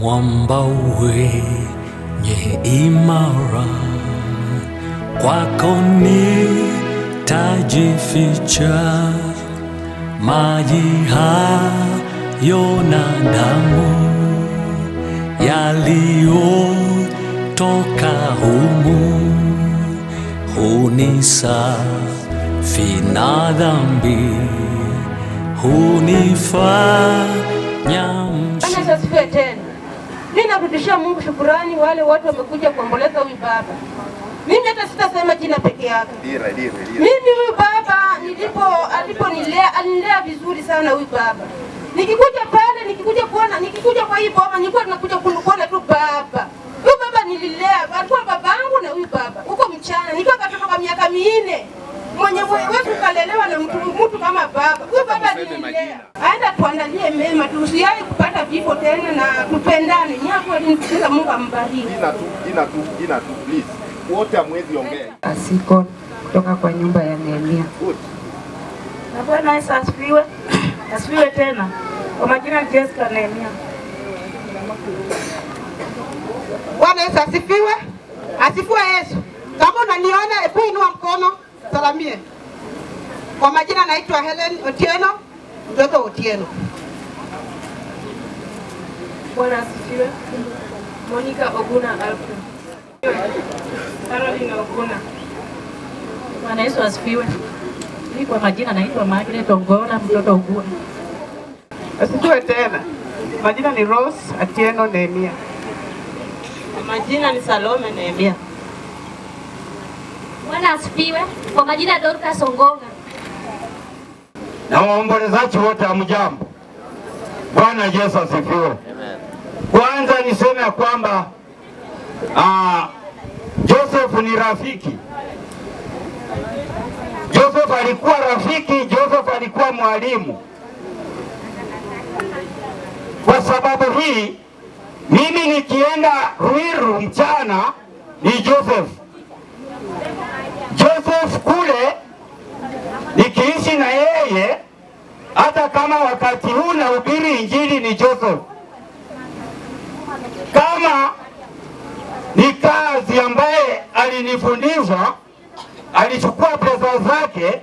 Mwamba wenye imara, kwako nitajificha, maji hayo na damu yaliyotoka humu hunisafi na dhambi, hunifanya Bwana Yesu asifiwe tena. Mimi narudishia Mungu shukurani wale watu wamekuja kuomboleza huyu baba. Mimi hata sitasema jina peke yake. Mimi huyu baba aliponilea, alinilea vizuri sana huyu baba. Nikikuja pale, nikikuja kuona, nikikuja kwa hii boma, nilikuwa nakuja kuona tu baba. Huyu baba nililea, alikuwa babangu na huyu baba. Huko mchana, nikiwa katoto kwa miaka 4. Mwenye wewe ukalelewa na mtu kama baba. Huyu baba nililea. Aenda tuandalie mema, tusiaye kupata vifo tena na tupendane. Nyako alinisikiza, Mungu ambariki. Jina tu, jina tu, jina tu please. Wote hamwezi ongea. Asiko kutoka kwa nyumba ya Nehemia. Good. Na Bwana Yesu asifiwe. Asifiwe tena. Kwa majina ni Jessica Nehemia. Bwana Yesu asifiwe. Asifiwe Yesu. Kama unaniona hebu inua mkono salamie. Kwa majina naitwa Helen Otieno, mtoto Otieno. Bwana asifiwe. Monica Oguna Alfred. Caroline Oguna. Bwana Yesu asifiwe. Mimi kwa majina naitwa Margaret Ongora, mtoto Oguna. Asifiwe tena. Majina ni Rose Atieno Nehemia. Majina ni Salome Nehemia. Bwana asifiwe. Kwa majina Dorcas Ongonga. Na waombolezaji wote hamjambo. Bwana Yesu asifiwe. Kwanza niseme ya kwamba Joseph ni rafiki. Joseph alikuwa rafiki, Joseph alikuwa mwalimu. Kwa sababu hii mimi nikienda Ruiru mchana ni Joseph. Joseph kule nikiishi na yeye, hata kama wakati huu nahubiri injili ni Joseph. Kama ni kazi ambaye alinifundisha, alichukua pesa zake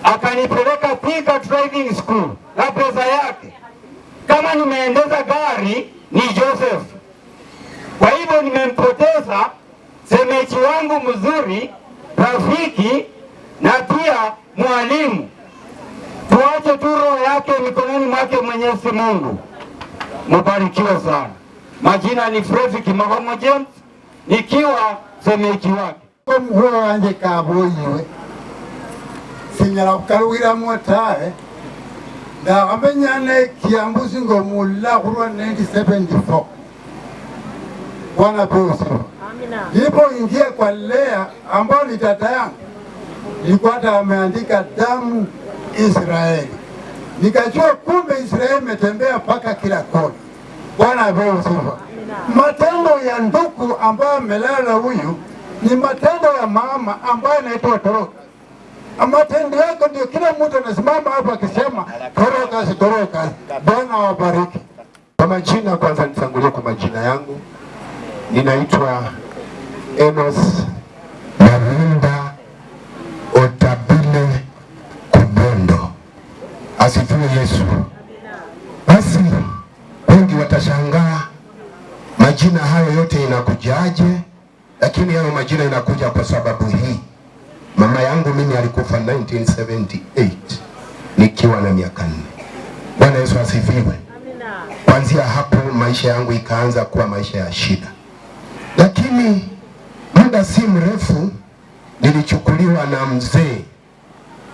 akanipeleka Thika Driving School na pesa yake. Kama nimeendeza gari ni Joseph. Kwa hivyo nimempoteza semeji wangu mzuri, rafiki na pia mwalimu. Tuache tu roho yake mikononi mwake Mwenyezi Mungu. Mubarikiwe sana. Majina ni Fredrick Mahomo James, nikiwa semeji wake. Omuholo wanje kaboyiwe sinyala kukaluwilamo tawe ndakhamenyane Kiambu singa omulila khulwa 1974. Bwana pewe sifa. Nilipoingia kwa Lea ambao ni tata yangu, nilikuwa hata ameandika damu Israeli, nikajua kumbe Israeli imetembea mpaka kila kona. Bwana apewe sifa. Matendo ya nduku ambayo amelala huyu ni matendo ya mama ambaye anaitwa Toroka. Matendo yako ndio kila mtu anasimama hapa akisema Dorcas, Dorcas. Bwana awabariki. Kwa majina, kwanza nitangulie kwa majina yangu. Ninaitwa Enos Marinda Otabile Kubondo. Asifiwe Yesu. Basi wengi watashangaa majina hayo yote inakujaje, lakini hayo majina inakuja kwa sababu hii. Mama yangu mimi alikufa 1978 nikiwa na miaka 4. Bwana Yesu asifiwe. Kuanzia hapo maisha yangu ikaanza kuwa maisha ya shida. Lakini muda si mrefu nilichukuliwa na mzee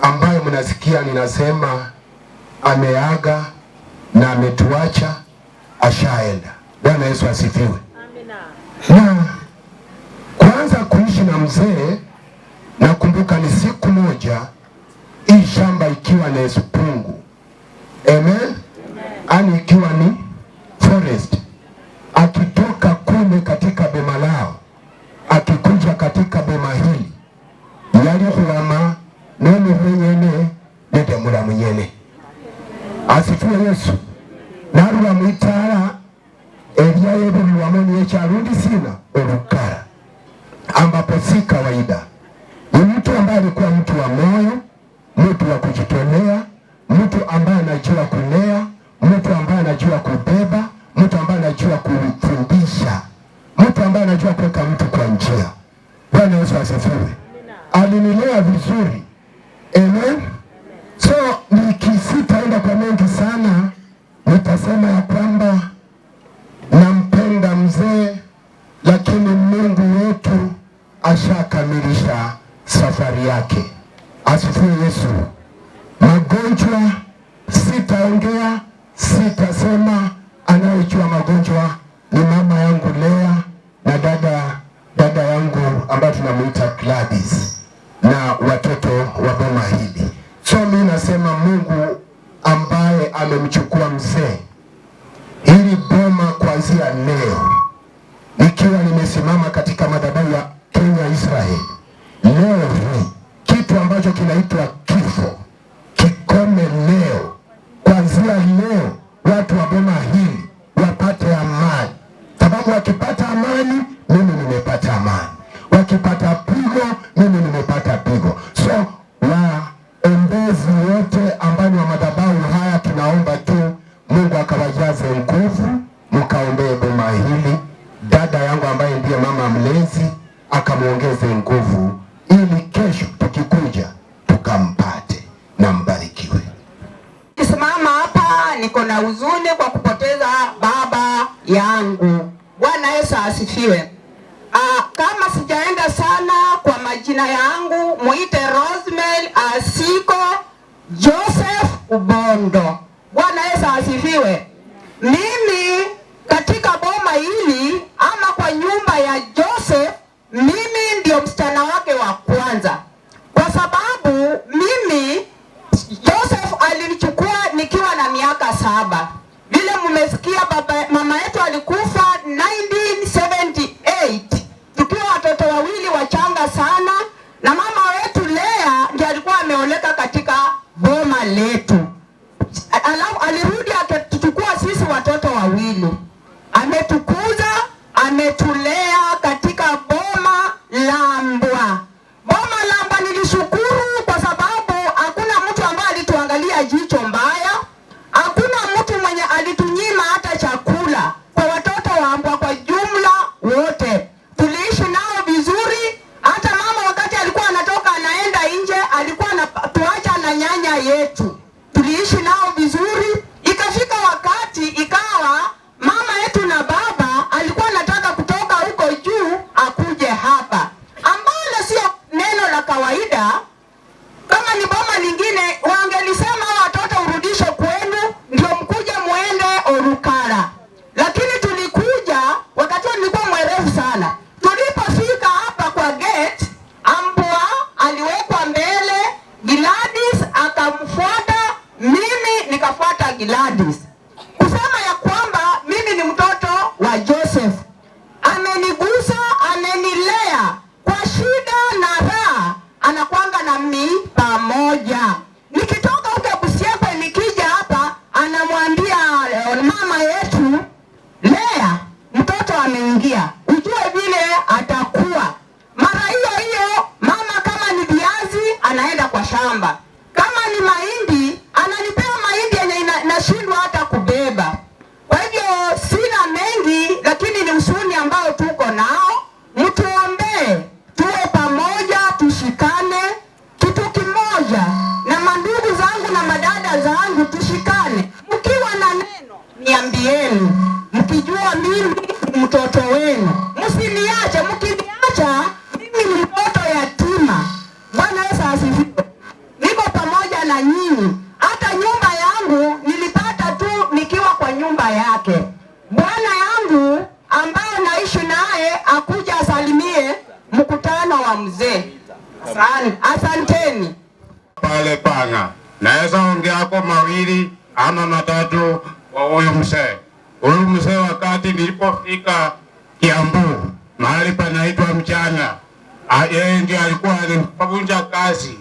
ambaye mnasikia ninasema ameaga na ametuacha, ashaenda. Bwana Yesu asifiwe. Na kuanza kuishi na mzee, nakumbuka ni siku moja hii shamba ikiwa na espungu. Amen. Ani ikiwa ni forest. Akitoka kule katika boma lao, akikuja katika boma hili, yali khulama nene mwenyene nende mula mwenyene. Asifiwe Yesu. Narula mwitala Ebyayebibiwamu ni sina Olukara, ambapo si kawaida. Ni mtu ambaye alikuwa mtu wa moyo, mtu wa kujitolea, mtu ambaye anajua kulea, mtu ambaye anajua kubeba, mtu ambaye anajua kufundisha, mtu ambaye anajua kuweka mtu kwa njia. Bwana Yesu asifiwe. Alinilea vizuri. Amen. So nikisitaenda kwa mengi sana, nitasema ya kwamba nampenda mzee, lakini Mungu wetu ashakamilisha safari yake. Asifiwe Yesu. Magonjwa sitaongea, sitasema. Anayejua magonjwa ni mama yangu Lea na dada yangu ambaye tunamuita Gladys na watoto wa boma hili. So mi nasema Mungu ambaye amemchukua mzee, hili boma kuanzia leo, nikiwa nimesimama katika madhabahu ya Kenya Israel, leo hii kitu ambacho kinaitwa kifo kikome leo. Kuanzia leo watu wa boma hili wapate amani, sababu wakipata amani, mimi nimepata amani, wakipata pigo, mimi nimepata pigo. So waombezi wote ambao ni wa madhabahu haya, tunaomba tu Mungu akawajaze nguvu, mkaombee boma hili. Dada yangu ambaye ndiye mama mlezi akamwongeze nguvu, ili kesho tukikuja tukampate na mbarikiwe. Kisimama hapa niko na huzuni kwa kupoteza baba yangu. Bwana Yesu asifiwe. Kama sijaenda sana kwa majina yangu, muite Rosemary Asiko Joseph Ubondo. Bwana Yesu asifiwe. Mimi katika boma hili ama kwa nyumba ya Joseph, mimi ndio msichana wake wa kwanza, kwa sababu mimi Joseph alinichukua nikiwa na miaka 7. Vile mmesikia mama yetu alikufa 1978 tukiwa watoto wawili wachanga sana, na mama wetu Lea ndiye alikuwa ameoleka katika boma letu. Alafu alirudi akatuchukua sisi watoto wawili, ametukuza, ametulea katika boma la Mbwa. Boma la Mbwa nilishukuru kwa sababu hakuna mtu ambaye alituangalia jicho mbaya, hakuna mtu mwenye alitunyima hata chakula. Kwa watoto wa Mbwa kwa jumla wote tuliishi nao vizuri. Hata mama wakati alikuwa anatoka anaenda nje, alikuwa anatuacha na nyanya yetu, tuliishi nao vizuri. Ikafika wakati ikawa mama yetu na baba alikuwa anataka kutoka huko juu akuje hapa, ambalo sio neno la kawaida. Kama ni boma lingine wangelisema watoto urudishe kwenu ndio mkuje muende Orukara, lakini tulikuja wakati nilikuwa mwerevu sana. Tulipofika hapa kwa gate, Ambwa aliwekwa mbele, Gladys akamfuata, mimi nikafuata Gladys, kusema ya kwamba mimi ni mtoto wa Joseph. Amenigusa, amenilea kwa shida na raha, anakwanga na mimi pamoja. Nikitoka huko Busiekwe nikija hapa, anamwambia mama yetu Lea, mtoto ameingia, ujue vile atakuwa. Mara hiyo hiyo mama kama ni viazi anaenda kwa shamba, kama ni mahindi ananipea mahindi yenye nashindwa hata kubeba. Kwa hivyo sina mengi, lakini ni huzuni ambao tuko nao. Mtuombee tuwe pamoja, tushikane kitu kimoja, na mandugu zangu na madada zangu tushikane. Mkiwa na neno niambieni, mkijua mimi ni mtoto wenu, msiniache. Mkiniacha mimi ni mtoto yatima. Bwana Yesu asifiwe. Niko pamoja na nyinyi. Hata nyumba yangu nilipata tu nikiwa kwa nyumba yake. Bwana yangu ambaye naishi naye akuja asalimie mkutano wa mzee. Asanteni. Pale Panga naweza ongea kwa mawili ama matatu kwa huyu mzee. Huyu mzee wakati nilipofika Kiambu mahali panaitwa Mchana, yeye ndiye alikuwa alinifunza kazi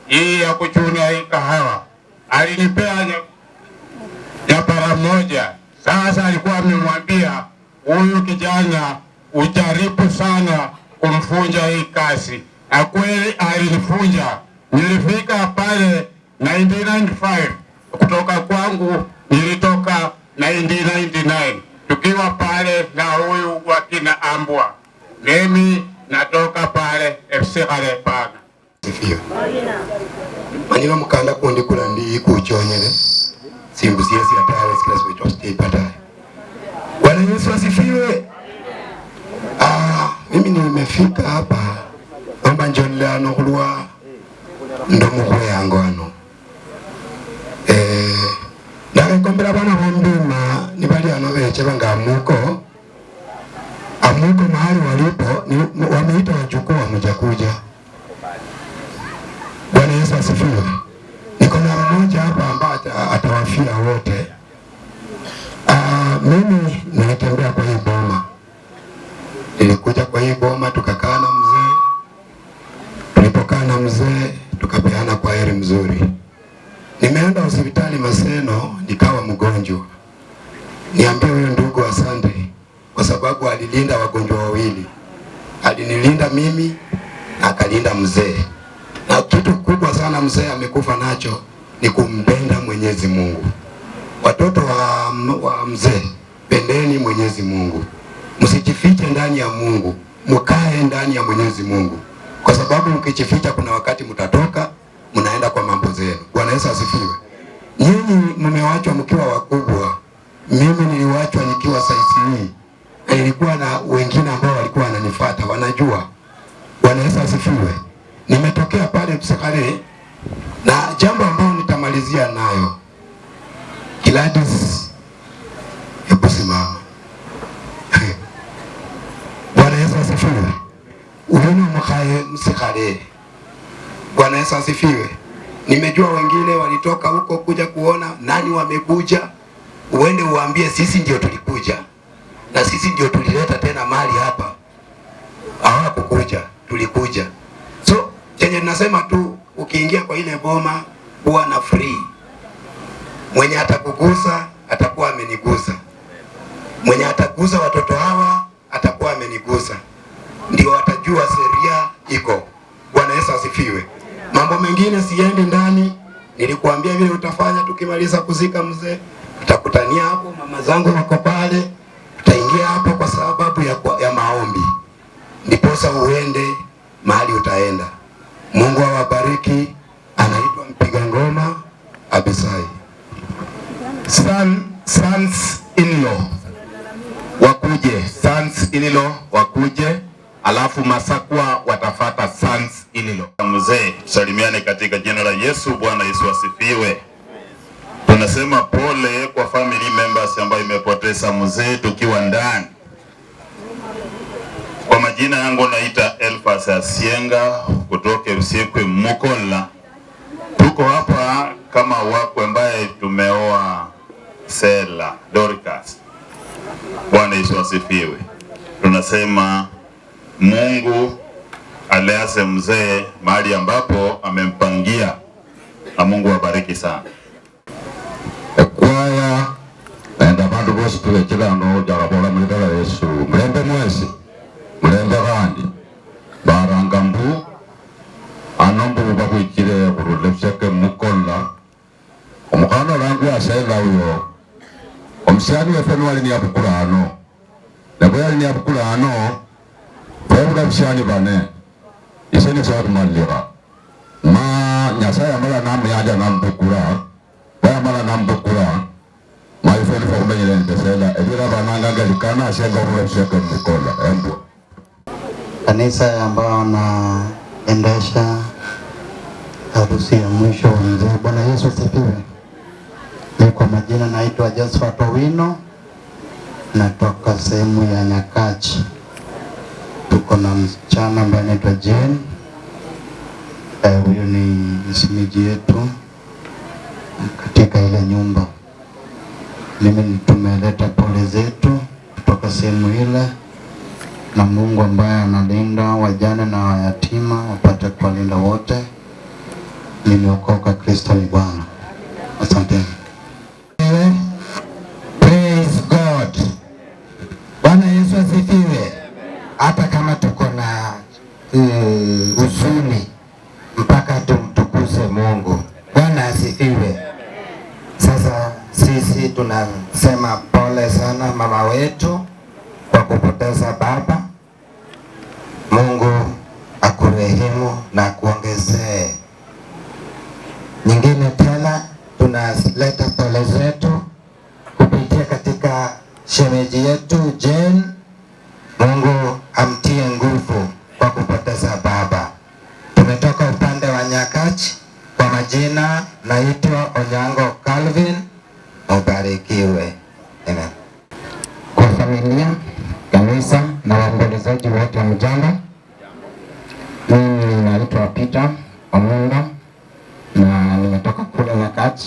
hii ya kuchuna hii kahawa. Alinipea nyapara moja. Sasa alikuwa amemwambia huyu kijana ujaribu sana kumfunja hii kazi, na kweli alinifunja. Nilifika pale 1995, kutoka kwangu nilitoka 1999 tukiwa pale na huyu wakina Ambwa. Mimi natoka pale FC Panga. Sifiwe. Manyira mukanda kundi kula ndi ikuchonyele simbusiesi atawe sikila. Bwana Yesu asifiwe. Mimi nimefika hapa omba njonleano khulwa ndomukhwe yango ano ndakhekombela bana bombima nibali ano beche banga amuko amuko mahali walipo ni wameita wajukuu wamejakuja. Bwana Yesu asifiwe. Niko na mmoja hapa ambaye atawafia wote. Mimi nilitembea kwa hii boma. Nilikuja kwa hii boma tukakaa na mzee. Tulipokaa na mzee tukapeana kwa heri mzuri. Nimeenda hospitali Maseno nikawa mgonjwa. Niambie huyo ndugu asante kwa sababu alilinda wagonjwa wawili. Alinilinda mimi na akalinda mzee. Na kitu kubwa sana mzee amekufa nacho ni kumpenda Mwenyezi Mungu. Watoto wa mzee, pendeni Mwenyezi Mungu. Msijifiche ndani ya Mungu, mkae ndani ya Mwenyezi Mungu. Kwa sababu mkijificha kuna wakati mtatoka, mnaenda kwa mambo zenu. Bwana Yesu asifiwe. Nyinyi mmewachwa mkiwa wakubwa. Mimi niliwachwa nikiwa saizi hii. Na nilikuwa na wengine ambao walikuwa wananifuata, wanajua. Bwana Yesu asifiwe. Nimetokea pale Msekare na jambo ambalo nitamalizia nayo. Gladys, hebu simama. Bwana Yesu asifiwe. Uliona mkae Msekare. Bwana Yesu asifiwe. Nimejua wengine walitoka huko kuja kuona nani wamekuja. Uende uambie sisi ndio tulikuja. Na sisi ndio tulileta tena mali hapa. Hawakukuja, tulikuja. So, chenye nasema tu ukiingia kwa ile boma huwa na free. Mwenye atakugusa atakuwa amenigusa. Mwenye atagusa watoto hawa atakuwa amenigusa. Ndio watajua sheria iko. Bwana Yesu asifiwe. Mambo mengine siendi ndani. Nilikuambia vile utafanya tukimaliza kuzika mzee. Tutakutania hapo, mama zangu wako pale. Tutaingia hapo kwa sababu ya maombi. Ndiposa uende mahali utaenda. Mungu awabariki. Anaitwa mpiga ngoma Abisai. Sons in law wakuje, sons in law wakuje, alafu Masakwa watafata sons in law. Mzee, tusalimiane katika jina la Yesu. Bwana Yesu asifiwe. Tunasema pole kwa family members ambayo imepoteza mzee tukiwa ndani. Kwa majina yangu naita Elfas Asienga kutoka Usiekwe Mukola. Tuko hapa kama wakwe ambaye tumeoa Sela Dorcas. Bwana Yesu asifiwe. Tunasema Mungu alease mzee mahali ambapo amempangia, na Mungu awabariki sana. Ekwaya enda bandu bosi tulekilano jarabola mulidala Yesu mulembe mwesi mulembe kandi baranga mbu ano mbu bakwikile khurula Mukola omukhana olangu asela uyo omusiani wefe niwali niyabukula ano nabwe yali niyabukula ano febula busiani bane ise nisakumalira ma Nyasaye amala namuyanja nambukula bayamala nambukula maife nifa khumenyele nende elira bananganga likana asenga khurula busyeke Mukola embwa. Kanisa ambao naendesha harusi ya mwisho wa mzee. Bwana Yesu asifiwe. Mimi kwa majina naitwa Josephat Owino, natoka sehemu ya Nyakachi. Tuko na msichana ambaye anaitwa Jane. Huyu ni msimiji yetu katika ile nyumba. Mimi tumeleta pole zetu kutoka sehemu ile, na Mungu ambaye analinda wajane na wayatima wapate kuwalinda wote. Nimeokoka, Kristo ni Bwana. Asante. Praise God. Bwana Tunasema pole sana mama wetu kwa kupoteza baba. Mungu akurehemu na akuongezee. Nyingine tena tunaleta pole zetu kupitia katika shemeji yetu Jane. Mungu amtie nguvu kwa kupoteza baba. Tumetoka upande wa Nyakach. Kwa majina naitwa Onyango Calvin. Mubarikiwe. Amen. Kwa familia, kanisa na waombolezaji wote wa mjambo. Mimi naitwa Peter Omunga na nimetoka kule Nyakach.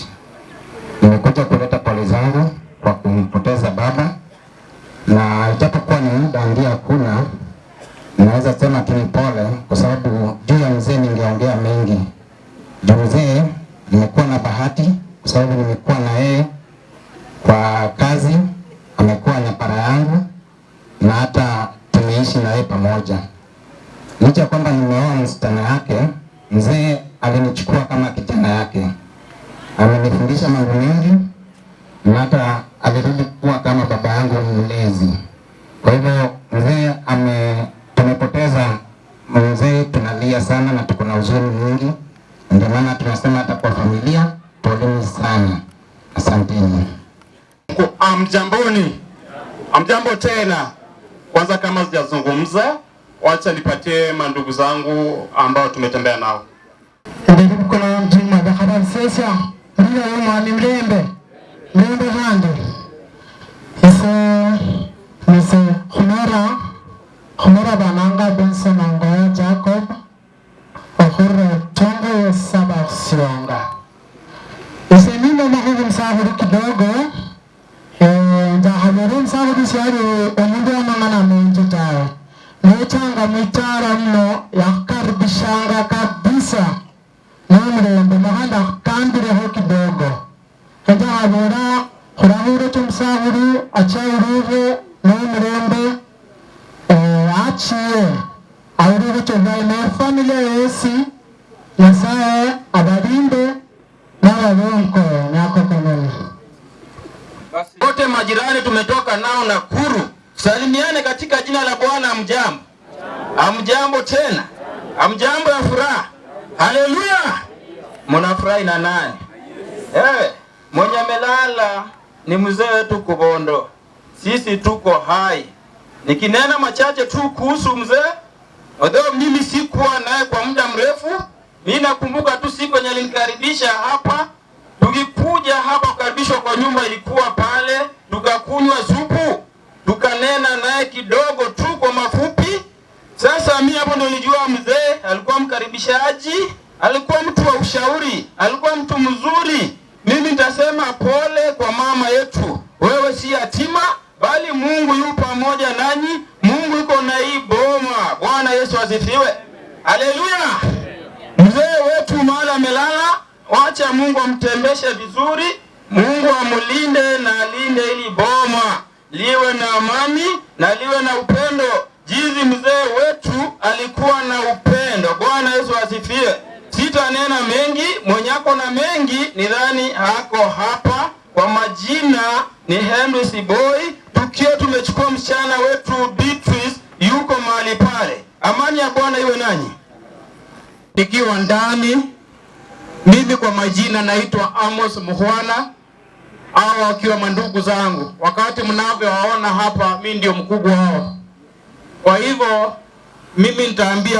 Nimekuja kuleta pole zangu kwa kumpoteza baba, na ijapokuwa ni muda ndio hakuna, naweza sema tu ni pole, kwa sababu juu ya mzee ningeongea mengi. Juu mzee nimekuwa na bahati kwa sababu nimekuwa na yeye kwa kazi, amekuwa nyapara yangu na hata tumeishi na yeye pamoja. Licha ya kwamba nimeoa msichana yake, mzee alinichukua kama kijana yake. Amenifundisha mambo mengi na hata alirudi kuwa kama baba yangu mlezi. Kwa hivyo mzee tumepoteza mzee, tunalia sana na tuko na huzuni mwingi. Ndio maana tunasema hata kwa familia poleni sana. Asanteni. Amjamboni. Amjambo tena. Kwanza kama sijazungumza, wacha nipatie mandugu zangu ambao tumetembea nao. Ndikukola mjima bakaba sesa ndiyo mwami mlembe mlembe handi ise nise khumera bananga Benson Angoya Jacob okhurra tongo saba sionga ise mimi mahugu msahuru kidogo njahabere msahuru siari omundu amangana mengi tawe nechanga mitara mno yakaribishanga kabisa namurembe mahanda kambireho kidogo njahabera khurahura tumsahuru achauruhe namurembe achiye auruhe chovaine familia yesi Nyasaye abalinde n'ababonko nyakokomene. Wote majirani tumetoka nao Nakuru, salimiane katika jina la Bwana. Amjambo, amjambo tena, amjambo ya furaha. Haleluya! Mnafurahi na nani? Mwenye amelala ni mzee wetu Kubondo, sisi tuko hai. Nikinena machache tu kuhusu mzee, although mimi sikuwa naye kwa muda mrefu, mimi nakumbuka tu siku yenye alinikaribisha hapa. Tukikuja hapa kukaribishwa kwa nyumba ilikuwa pale, tukakunywa supu, tukanena naye kidogo tu kwa mafupi. Sasa mimi hapo ndo nilijua mzee alikuwa mkaribishaji, alikuwa mtu wa ushauri, alikuwa mtu mzuri. Mimi nitasema pole kwa mama yetu, wewe si yatima, bali Mungu yu pamoja nanyi. Mungu yuko na hii boma. Bwana Yesu asifiwe. Haleluya. Mzee wetu mahali amelala, wacha Mungu amtembeshe vizuri, Mungu amulinde na alinde ili boma liwe na amani na liwe na upendo. Jinsi mzee wetu alikuwa na upendo. Bwana Yesu asifiwe. Sitanena mengi, mwenyako na mengi nidhani hako hapa. Kwa majina ni Henry Siboi. Tukio tumechukua msichana wetu Beatrice, yuko mahali pale. Amani ya Bwana iwe nanyi. Nikiwa ndani, mimi kwa majina naitwa Amos Mukhwana, hao wakiwa mandugu zangu. Wakati mnavyowaona hapa, mimi ndio mkubwa wao. Kwa hivyo mimi nitaambia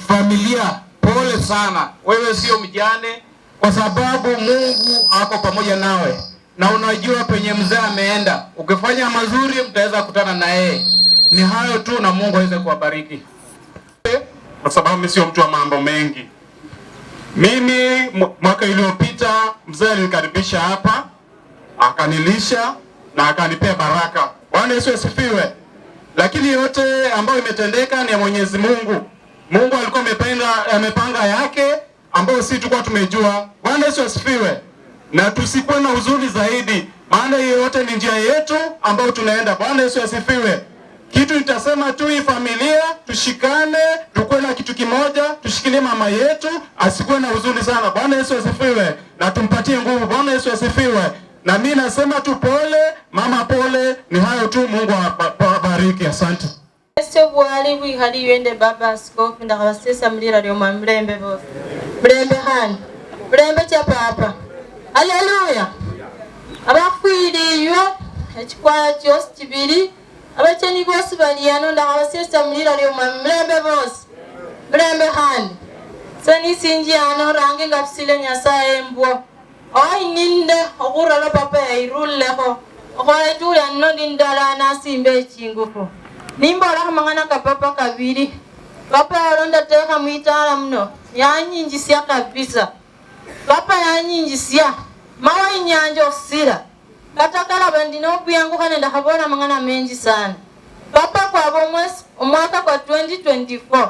familia pole sana, wewe sio mjane, kwa sababu Mungu ako pamoja nawe na unajua penye mzee ameenda. Ukifanya mazuri mtaweza kutana na yeye. Ni hayo tu, na Mungu aweze kuwabariki. Kwa sababu mimi sio mtu wa mambo mengi. Mimi mwaka iliyopita mzee alinikaribisha hapa, akanilisha na akanipea baraka. Bwana Yesu asifiwe. Lakini yote ambayo imetendeka ni ya Mwenyezi Mungu. Mungu alikuwa amepanga yake ambayo sisi tulikuwa tumejua. Bwana Yesu asifiwe. Na tusikuwe na huzuni zaidi, maana hiyo yote ni njia yetu ambayo tunaenda. Bwana Yesu asifiwe. Kitu nitasema tu, hii familia tushikane, tukuwe na kitu kimoja, tushikilie mama yetu asikuwe na huzuni sana. Bwana Yesu asifiwe. Na tumpatie nguvu. Bwana Yesu asifiwe. Na mimi nasema tu pole mama, pole. Ni hayo tu, Mungu awabariki, asante. Ese bwali bwikhali wende baba askofu ndakhabasesa mulira lyoma mulembe bosi mulembe khandi mulembe cha papa. Haleluya. Abafwiliywe echikwaya chiosi chibili abacheni bosi bali ano ndakhabasesa mulira lyoma mulembe bosi mulembe khandi. Senisinji ano range ngafisile Nyasaye mbwo oininde okhurala papa yairulekho okhola chula nno ndindala nasimba echingufu. Nimbola khamang'ana ka papa kabili. Papa yalonda tekha mwitala muno yanyinjisya kabisa. Papa yanyinjisya mawa inyanja okhusila kata kalaba ndina obuyangukha nende khabola mang'ana menji sana. Papa kwaba omwaka kwa 2024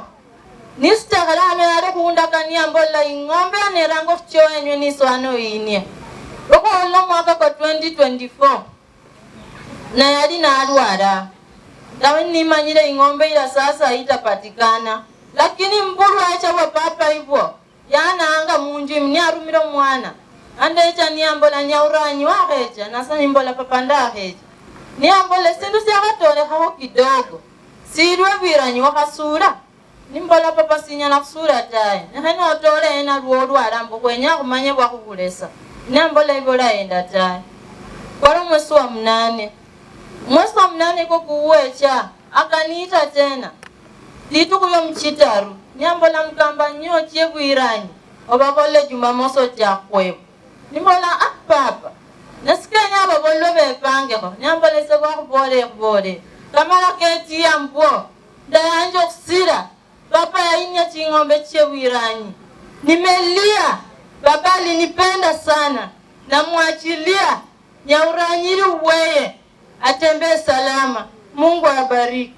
nisitekhala hano yali khundakania mbola ing'ombe yaneranga okhuchowa enywe niswana oyinie. Okhwola omwaka kwa 2024 nayali nalwala. Dawe nimanyile ing'ombe ila sasa itapatikana, lakini mbulwacha bwa papa ibwo yanaanga munju imni arumile omwana andecha niambola nyauranyi wakhecha nasa nimbola papa ndakhecha niambola sindu syakhatolekhaho kidogo silwe bwiranyi wakhasula nimbola papa sinyala khusula taye nekhe notole ena lwolwala mbu khwenya khumanye bwakhubulesa niambola ibola enda taye. Kwali mwesi wa 8 mwezi wa 8 ko kuwecha akaniita tena lituku lyo mchitaru niambola mkamba nyochie bwiranyi obabole Jumamosi chakhwebo nimbola ah papa nasikenya ababollo bepangekho niambola ese bwakhubole khubole kamala ketiya mbwo ndayanja okhusila papa yainya ching'ombe chie bwiranyi nimelia. Baba alinipenda sana namwachilia nyauranyiri uweye atembee salama. Mungu abariki.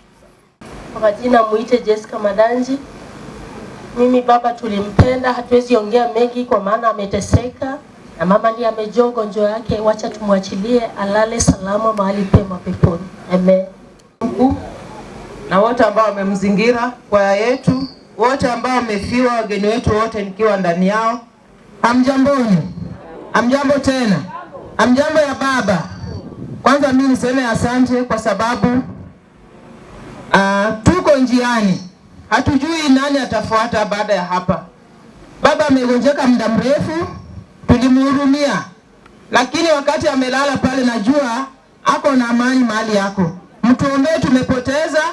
Kwa jina muite Jessica Madanji. Mimi baba tulimpenda, hatuwezi ongea mengi kwa maana ameteseka na mama ndiye amejua ugonjwa wake. Wacha tumwachilie alale salama mahali pema peponi. Amen. Mungu na wote ambao wamemzingira, kwaya yetu, wote ambao wamefiwa, wageni wetu wote nikiwa ndani yao. Hamjamboni? Hamjambo tena? Hamjambo ya baba. Kwanza mimi niseme asante kwa sababu tuko njiani. Hatujui nani atafuata baada ya hapa. Baba amegonjeka muda mrefu, tulimhurumia. Lakini wakati amelala pale najua ako na amani mahali yako. Mtuombee, tumepoteza.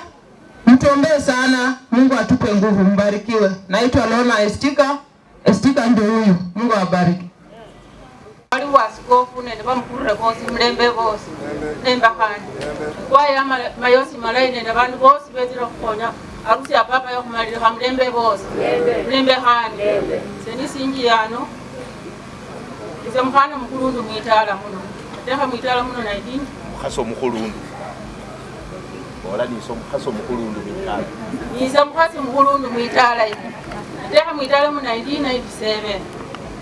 Mtuombee sana, Mungu atupe nguvu, mbarikiwe. Naitwa Lona Estika. Estika ndio huyu. Mungu awabariki. Wali waskofu nende bamukurire bosi mulembe bosi nemba khandi kwaya mayosi malayi nende bandu bosi betsile khukhonya arusi ya papa yokhumalilekha mulembe bosi mulembe khandi. Senisinji ano ise mukhana mukhulundu mwitala muno atekha mwitala muno 19 mukhasi omukhulundu bola nise omukhasi omukhulundu mwitala nise mukhasi mukhulundu mwitala atekha mwitala mu 1997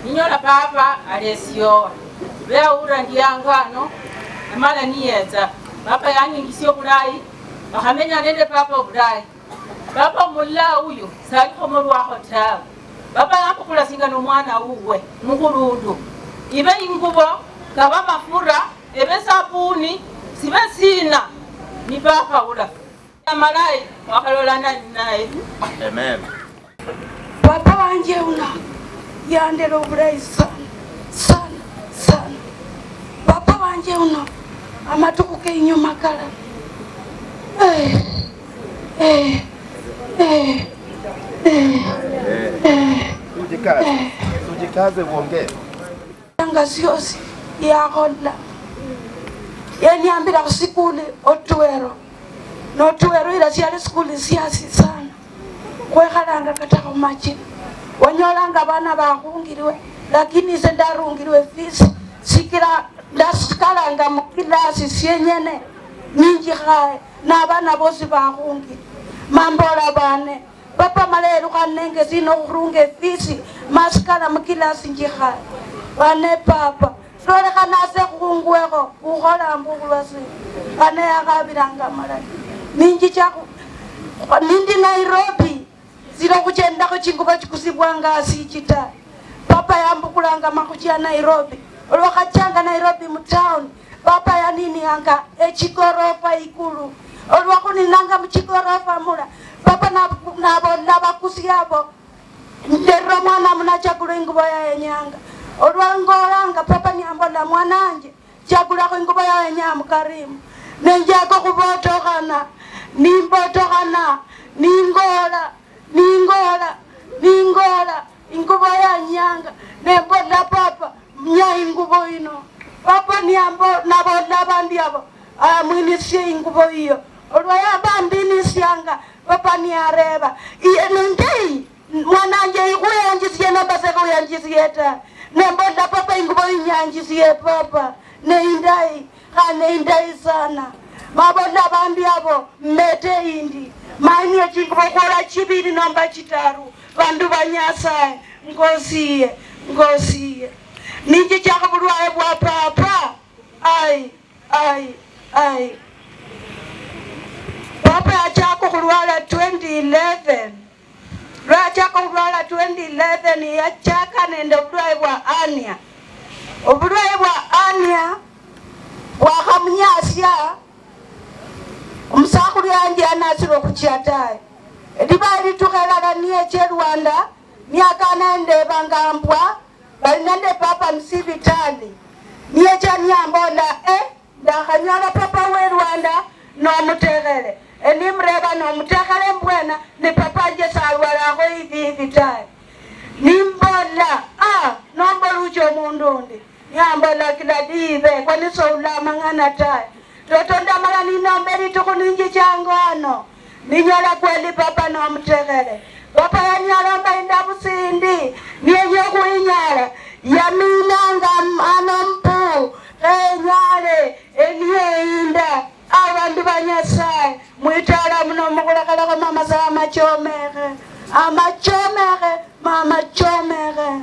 ninyola papa alesiowa beawura ndiyangano amala niyetsa papa yanyingisya obulayi bakhamenya nende papa obulayi. Papa mulla uyu salikho mulwakho tawe. Papa yambukula singa nomwana wuwe mukhulundu ibe ingubo kaba mafura ebe sabuni sibe sina ni papa ula amalayi wakhalolana naye. Amen. Papa wanje una yandera obulayi sana sana sana. Papa wanje uno amatuku keinyuma kala Ujikaze uongee. Anga ziosi yakhola yaniambira khusikuli otuwero notuwero ila siali sikuli siasi sana khwekhalanga kata khumachina wanyolanga bana bakhungiliwe lakini ise ndarungiliwe fisi sikila ndasikalanga mukilasi syenyene ninjikhaye nabana bosi bakhungile mambola bane papa malelu khanenge sino khurunga efisi masikala mukilasi njikhaye bane papa lolekha nase khungwekho khukhola mbukhulwasi khane yakhabilanga malayi ninjicha nindi Nairobi silo khuchendakho chingubo chikusibwanga asichi ta papa yambukulanga makhuchia Nairobi Olwakhachanga Nairobi mutown papa yaninianga echigorofa ikulu. Olwakhuninanga muchigorofa mula papa nabo bakusi abo nderera mwana munachagula ingubo yayenyanga. Olwangolanga papa niambola mwananje chagulakho ingubo yayenyanga mukarimu. Nenjako khubotokhana nimbotokhana ningola ningola ningola ingubo yanyanga nembola papa mnya ingubo ino. Papa niambo nabola bandi abo amwinisie ingubo iyo. Olwayabambinisianga papa niareba nendei mwananje ikhuyanjisiye nambase khuyanjisiye ta. Nembola papa ingubo inyanjisiye papa neindai khane indai sana. Mabola bandi abo mmete indi maini chingubo khola chibili nomba chitaru. Bandu ba Nyasaye ngosiye ngosiye ninji chakhubulwaye bwa papa. Ai ai ai papa yachaka khulwala 2011. Lwachaka khulwala 2011 yachaka nende obulwaye bwa ania. Obulwaye bwa ania bwakhamunyasya omusakhulu yanje anasile okhucha tawe. Liba litukhelala niyeche Rwanda niakana ndebanga mbwa bali nende papa msibitali niyecha niambola ndakhanyola papa we Rwanda nomutekhele. Enimreba nomutekhele mbwena ni papa nje salwalakho hivi hivi tawe. Nimbola nombola ucho omundu undi niambola kila dive kwani soulamang'ana tawe. Toto ndamala ninombe litukhu ninji chango ano ninyola kweli papa nomutekhele. Papa yanyalomba indabusindi niyenye khuinyala yaminanga ano mpu khenyale eniyeinda. Abandu ba Nyasaye mwitala muno mukhulekhelakho mama sa amachomekhe amachomekhe mama chomekhe.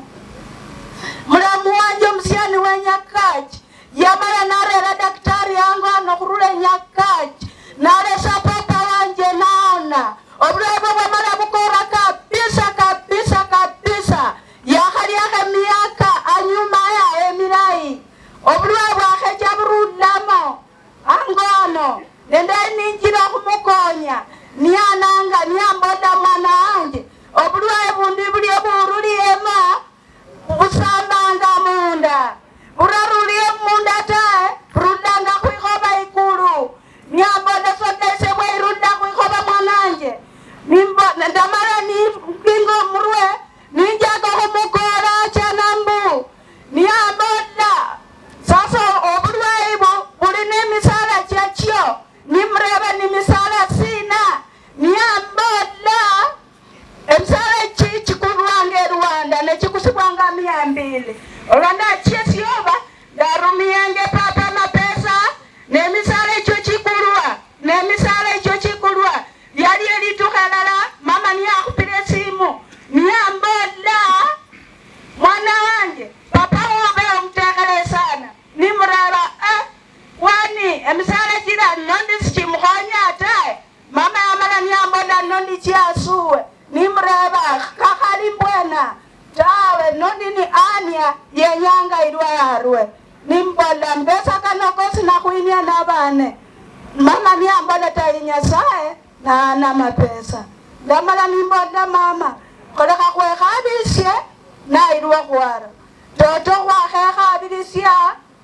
Mulamu wanje omusiani we Nyakachi yamala narera daktari yangu ano khurula Nyakachi naresa papa wanje naona obulwaye bwamala bukora kabisa kabisa kabisa. Yakhaliakhe miaka anyuma ya emilayi obulwaye bwakhecha burulamo angono. Nende ninjira khumukonya niananga niambola mwana wanje obulwaye bundi buli buruliyemo busambanga munda buraruliye munda tae burulanga khwikhoba ikulu. Niambola sodese bwairula khwikhoba mwananje ndamala nikinga murwe ninjaka khumukola chanambu niambola sasa obulwaye buli nemisala chachio. Nimreba ni misala sina niambola emisala chikulwange Rwanda nechikusibwanga 200. Olwanda chiesioba ndarumiange papa mapesa nemisala icho chikulwa nemisala icho chikulwa. Yali elitukhelala mama niyakhupile esimu niambola mwana wanje papa wobe omutekhele sana. Nimreba wani emisala chila nondi sichimukhonya tae. Mama yamala niambola nondi chiasuwe. Nimreba kakhali mbwena tawe nondi ni ania yenyanga ilwa yarwe. Nimbola mbesa kano kosi nakhwinia nabane. Mama niambola tayi Nyasaye naana mapesa. Ndamala nimbola mama kholekha khwekhabisye nailwa khwara. Toto khwakhekhabisya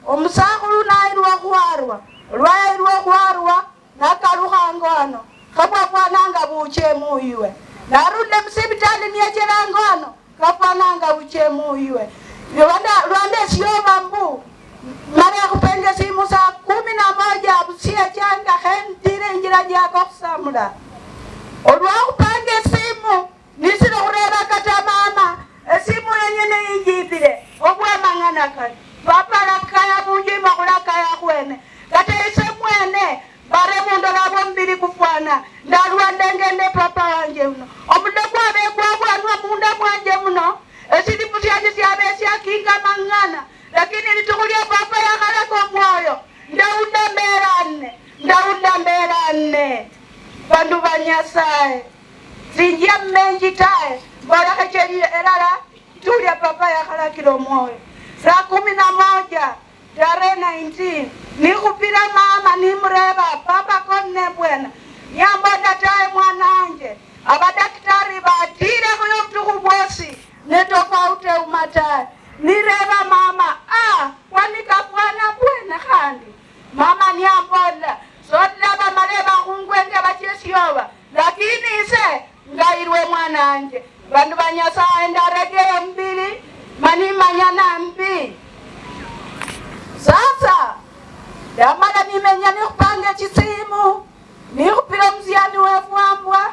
omusakhulu nailwa khwarwa. Olwailwa khwarwa nakalukhanga ano khabwafwananga buchemuywe. Narule musibitali niyechelanga ano kafwananga buchemuywe. Lwanda esyoba mbu mara khupenge simu saa 11 busiya changa khendire injira jako khusamula. Olwakhupanga esimu nisile khureba kata mama esimu yenyene injibile obwamang'ana kali. Papa lakaya bunjima khulakaya khwene kata ise mwene bare mundola bwombili kufwana ndalwandengende papa wanje uno omulo kwabe kwabwanwa munda mwanje muno esilipu syanje syabe syakinga mang'ana. Lakini litukhulia papa yakhalaka omwoyo ndaula mbera nne ndaula mbera nne. Bandu ba Nyasaye sinjia mmenji tae mbolakhe elala tulya papa yakhalakile omwoyo. Saa 11 tarehe 19 nikhupila mama nimureba papa konne bwena nyamboda tae mwananje abadaktari batile khuyo butukhu bwosi netofaute umatae nireba mama wanikafwana bwena khandi mama niambola sodla bamale bakhungwenge bachesyoba lakini ise ngairwe mwananje bandu ba Nyasaye ndaregeye mbili manimanyana mbi. Sasa ndamala nimenya nikhupange chisimu nikhupila musyani wefu ambwa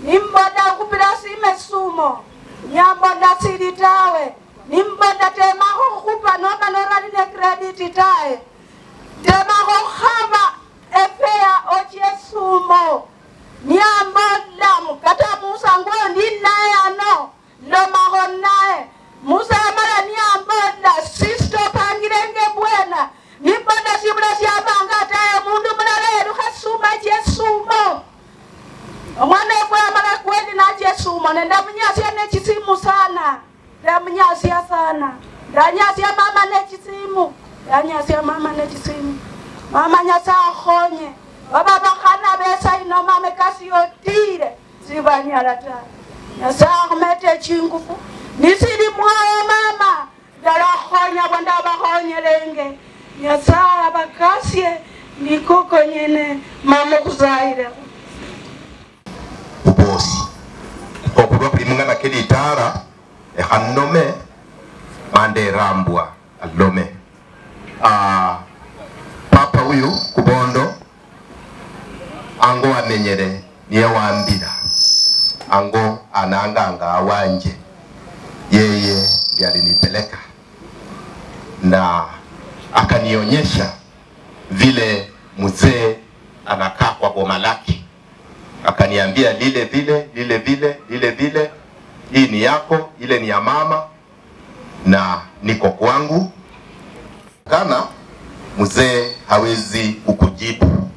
nimboda khupila sime sumo nyamboda sili tawe nimboda temakho khukhupa noba norali ne credit tawe temakho khukhaba efeya ochie sumo nyamboda mukata Musa ngo ndi naye ano lomakho naye Musa amala nyamboda sisto pangilenge bwena nimboda sibula syabanga taye mundu mulala yerukha suma chesumo omwana efwe amala kweli nachesumo nendamunyasia nechisimu sana ndamunyasia sana ndanyasia mama nechisimu ndanyasia mama nechisimu mama Nyasaye akhonye baba bakhana besa ino mama ekasi yotile sibanyala ta Nyasaye akhumete chingufu nisili mwayo mama ndalakhonya bwandabakhonyelenge Nyasaye abakasye nikokonyene mama khusayile ubosi okulwa buli mungana kelitara ekhanome manderambwa alome papa huyu kubondo ango amenyere niye wambira ango ananganga awanje yeye ndiye alinipeleka na akanionyesha vile mzee anakaa kwa boma lake, akaniambia lile vile lile vile lile vile, hii ni yako, ile ni ya mama na niko kwangu. Kana mzee hawezi kukujibu.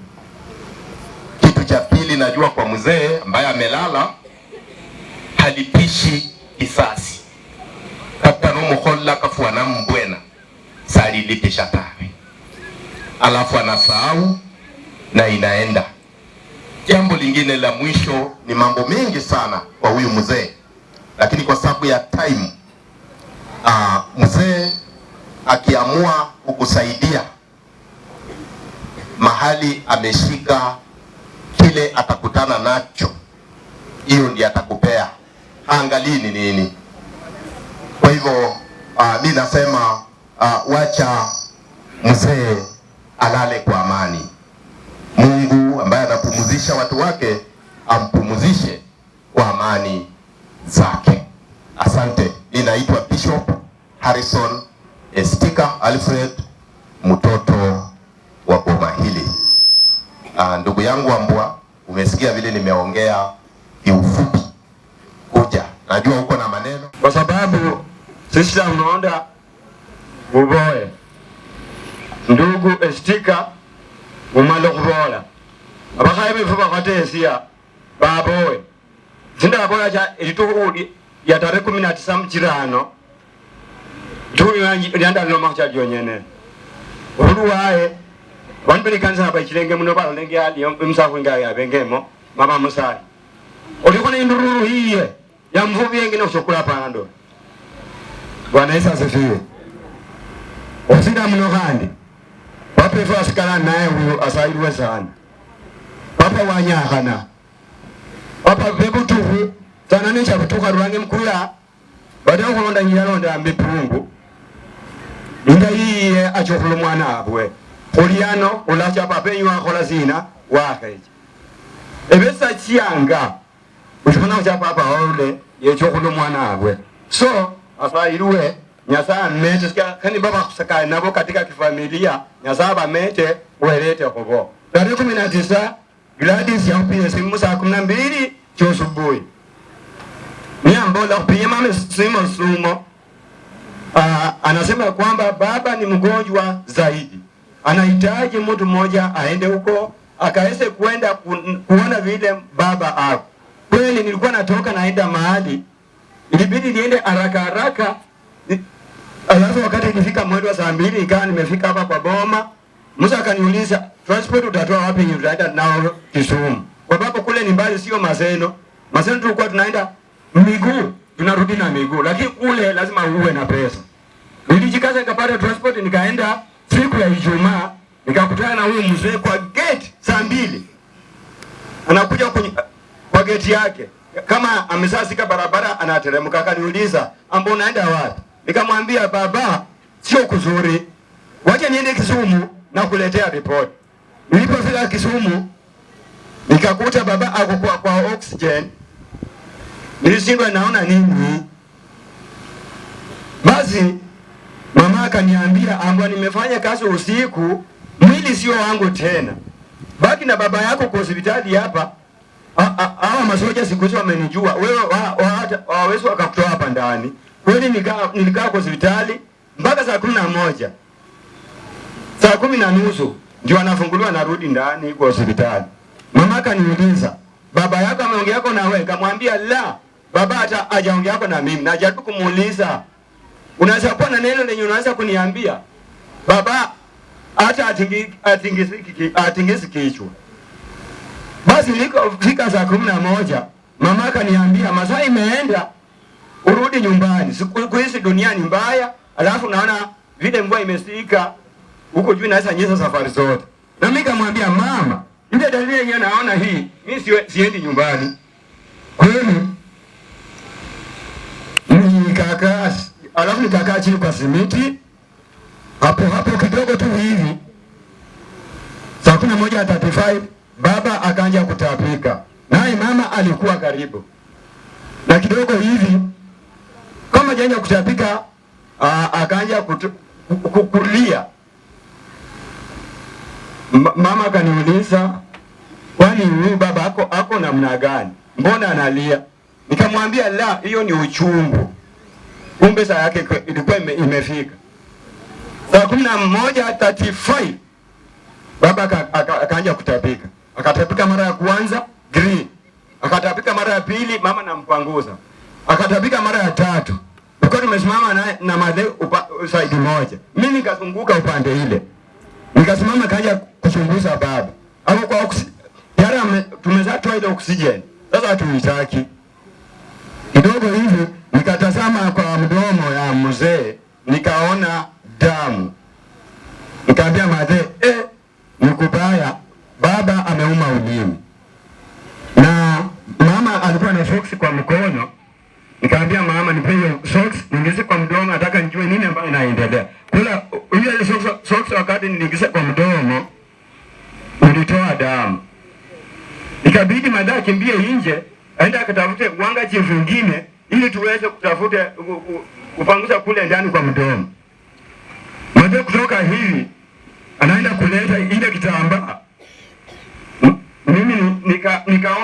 Kitu cha pili najua kwa mzee ambaye amelala, halipishi kisasi kata nomukhola kafuana mbwena salilipisha tawe, alafu anasahau na inaenda. Jambo lingine la mwisho ni mambo mengi sana kwa huyu mzee, lakini kwa sababu ya time, mzee akiamua kukusaidia mahali ameshika kile atakutana nacho, hiyo ndiyo atakupea, angalii ni nini. Kwa hivyo mi nasema wacha mzee alale kwa amani. Mungu ambaye anapumzisha watu wake ampumzishe kwa amani zake. Asante. Ninaitwa Bishop Harrison Estika Alfred, mtoto wa boma hili. Ndugu yangu Ambwa, umesikia vile nimeongea kiufupi. Kuja, najua uko na maneno. Kwa sababu sisi tunaonda uboe. Ndugu Estika umalo kubola. Abakhaye befu bakhatesia baboe. Zinda bola cha ilituhu ya tarehe 19 mchirano. Tuli lianda loma cha jonyene. Oluwae bantu kanisa bachilenge muno balenge ali msafu nga ya bengemo mama musai. Olikona indururu hiye ya mvuvi yengine usokula pando. Bwana Yesu asifiwe. Osinda muno kandi. Papa ifa asikala naye huyu asaidwe sana. Papa wanyahana. Papa bebutuhu tananisha kutuka ruange mkuya. Baada kulonda nyalonda mbipungu. Inda iye achokhula mwana abwe. Kuliano ulacha papa enyu akhola zina wakheje. Ebesa chianga. Ushikona cha papa ole yechokhula mwana abwe. So asaidwe Nyasaye mete kani baba kusaka nabo katika kifamilia Nyasaye bamete welete khobo. Tarehe 19 Gladys yampia simu saa 12 chosubuhi. Niambola kupiga mama simu sumo. Anasema kwamba baba ni mgonjwa zaidi. Anahitaji mtu mmoja aende huko akaweze kwenda kuona vile baba ako. Kweli nilikuwa natoka naenda mahali, ilibidi niende haraka haraka. Alafu wakati nilifika mwendo wa saa Saa 2 nikawa nimefika hapa kwa boma. Musa akaniuliza, transport utatoa wapi yenye tutaenda nao Kisumu? Kwa sababu kule ni mbali, sio Maseno. Maseno tulikuwa tunaenda miguu, tunarudi na miguu, lakini kule lazima uwe na pesa. Nilijikaza nikapata transport, nikaenda siku ya Ijumaa, nikakutana na huyu mzee kwa gate saa 2. Anakuja kwa gate yake kama amesasika barabara, anateremka. Akaniuliza, ambo unaenda wapi? Nikamwambia, baba, sio kuzuri, wacha niende Kisumu na kuletea report. Nilipofika Kisumu nikakuta baba ako kwa oxygen. Nilishindwa naona nini. Basi mama akaniambia, ambo nimefanya kazi usiku, mwili sio wangu tena, baki na baba yako kwa hospitali hapa. Hawa masoja siku hizi wamenijua, wewe hawawezi wakakutoa hapa ndani. Kweli nilikaa kwa hospitali mpaka saa 11. Saa 10:30 ndio anafunguliwa, narudi ndani kwa hospitali. Mama akaniuliza, baba yako ameongea na wewe? Nikamwambia la, baba hata hajaongea na mimi. Najaribu kumuuliza, unaweza kuwa na neno lenye unaweza kuniambia? Baba hata atingisi kichwa. Basi nilipofika saa 11, mama akaniambia, masaa imeenda, urudi nyumbani. Siku hizi dunia ni mbaya, alafu naona vile mvua imesika huko juu inaweza nyesha safari zote. Na mimi nikamwambia mama, ile dalili yenyewe naona hii, mimi siendi nyumbani. Kweli nikakaa, alafu nikakaa chini kwa simiti hapo hapo kidogo tu hivi. Saa 11:35 baba akaanza kutapika, naye mama alikuwa karibu na kidogo hivi, kama hajaanza kutapika akaanza kulia. Mama akaniuliza, kwani huyu baba ako namna gani? Mbona analia? Nikamwambia la, hiyo ni uchungu. Kumbe saa yake ilikuwa imefika. Saa 11:35 baba akaanza kutapika. Akatapika mara ya kwanza green, akatapika mara ya pili, mama nampanguza, akatapika mara ya tatu. Tulikuwa tumesimama na madhe side moja, mimi nikazunguka upande ile, nikasimama kaja kuchunguza baba hapo kwa tayari tumezatoa ile oxygen, sasa hatuitaki. Kidogo hivi nikatazama kwa mdomo ya mzee, nikaona damu. Nikaambia madhe, ni kubaya, baba ameuma ulimi. Na mama alikuwa na socks kwa mkono. Nikaambia mama, nipe hiyo socks niingize kwa mdomo, nataka nijue nini ambayo inaendelea. Kula ile socks, wakati niingize kwa mdomo nilitoa damu. Ikabidi madha akimbie nje aende akatafute handkerchief nyingine ili tuweze kutafute kupanguza kule ndani kwa mdomo. Madha kutoka hivi anaenda kuleta ile kitambaa. Mimi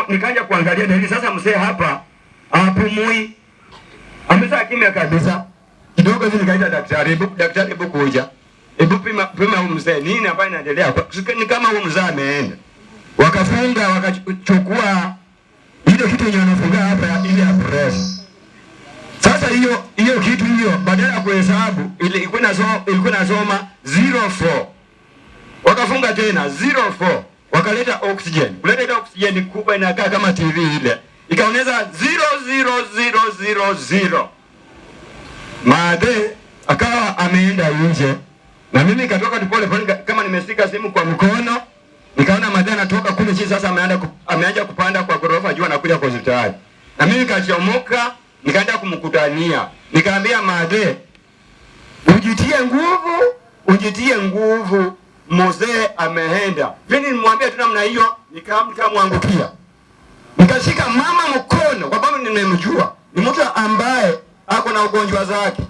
nikaanza kuangalia dalili sasa, mzee hapa hapumui, amesha kimya kabisa. Kidogo hivi nikaita daktari, daktari hebu kuja, hebu pima huyu mzee nini ambayo inaendelea, ni kama huyu mzee ameenda. Wakafunga, wakachukua ile kitu yenye wanafunga hapa ile ya press. Sasa hiyo kitu hiyo badala ya kuhesabu ilikuwa inasoma 04. Wakafunga tena 04. Wakaleta oxygen. Kuleta ile oxygen kubwa inakaa kama TV ile. Ikaongeza 00000. Maade akawa ameenda nje. Na mimi nikatoka tu pole pole kama nimeshika simu kwa mkono. Nikaona Maade anatoka kule chini, sasa ameanza kupanda kwa gorofa juu anakuja kwa hospitali. Na mimi nikachomoka, nikaenda kumkutania. Nikaambia Maade, ujitie nguvu, ujitie nguvu. Mzee ameenda. Mimi nilimwambia tu namna hiyo, nikamwangukia. Nikashika mama mkono kwa sababu nimemjua. Ni mtu ambaye ako na ugonjwa zake.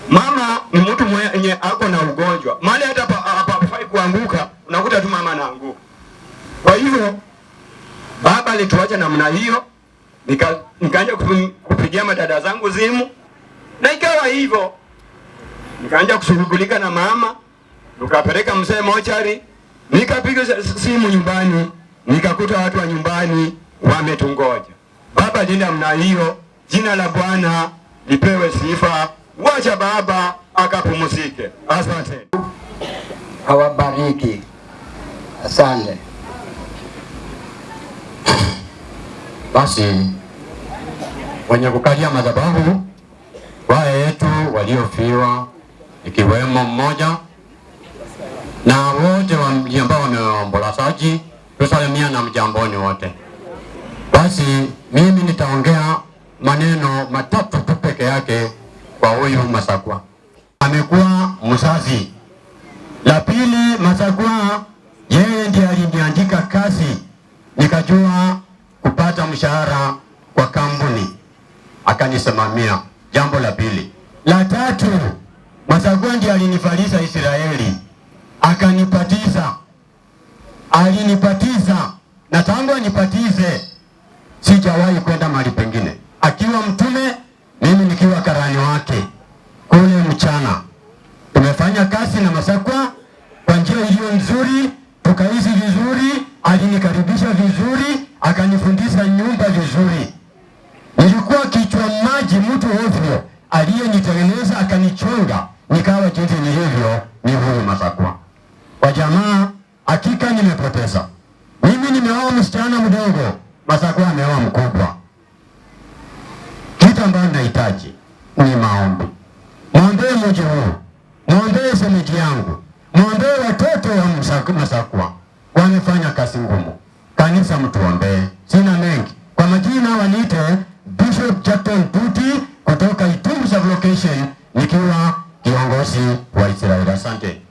Mama ni mtu mwenye ako na ugonjwa. Mali hata hapafai kuanguka, unakuta tu mama anaanguka. Kwa hivyo baba alituacha namna hiyo. Nikaanza kupigia madada zangu simu na ikawa hivyo. Nikaanza kushughulika na mama, tukapeleka mzee mochari, nikapiga simu nyumbani, nikakuta watu wa nyumbani wametungoja. Baba alienda namna hiyo. Jina la Bwana lipewe sifa. Wacha baba akapumzike. Asante. Awabariki. Asante. Basi wenye kukalia madhabahu wale yetu waliofiwa ikiwemo mmoja na wote ambao wameombolezaji, tusalimia na mjamboni wote. Basi mimi nitaongea maneno matatu tu peke yake kwa huyu Masakwa. Amekuwa mzazi. La pili, Masakwa yeye ndiye aliniandika kazi nikajua kupata mshahara kwa kampuni, akanisimamia. Jambo la pili. La tatu, Masakwa ndiye alinifalisha Israeli, akanipatiza, alinipatiza, na tangu anipatize sijawahi kwenda mahali pengine. Akiwa mtume, mimi nikiwa karani wake kule mchana. Tumefanya kazi na Masakwa kwa njia iliyo nzuri, tukaishi vizuri, alinikaribisha vizuri, akanifundisha nyumba vizuri. Nilikuwa kichwa maji, mtu ovyo, aliyenitengeneza akanichonga nikawa jinsi nilivyo ni huyu Masakwa. Kwa jamaa, hakika nimepoteza. Mimi nimeoa msichana mdogo, Masakwa ameoa mkubwa. Kitu ambacho nahitaji ni maombi. Mwombee mji huu, mwombee shemeji yangu, mwombee watoto wa Masakwa, wamefanya kazi ngumu. Kanisa mtuombee. Sina mengi. Kwa majina waniite Bishop Jackton Tuti kutoka Itumbi Sub-Location, nikiwa kiongozi wa Israeli. Asante.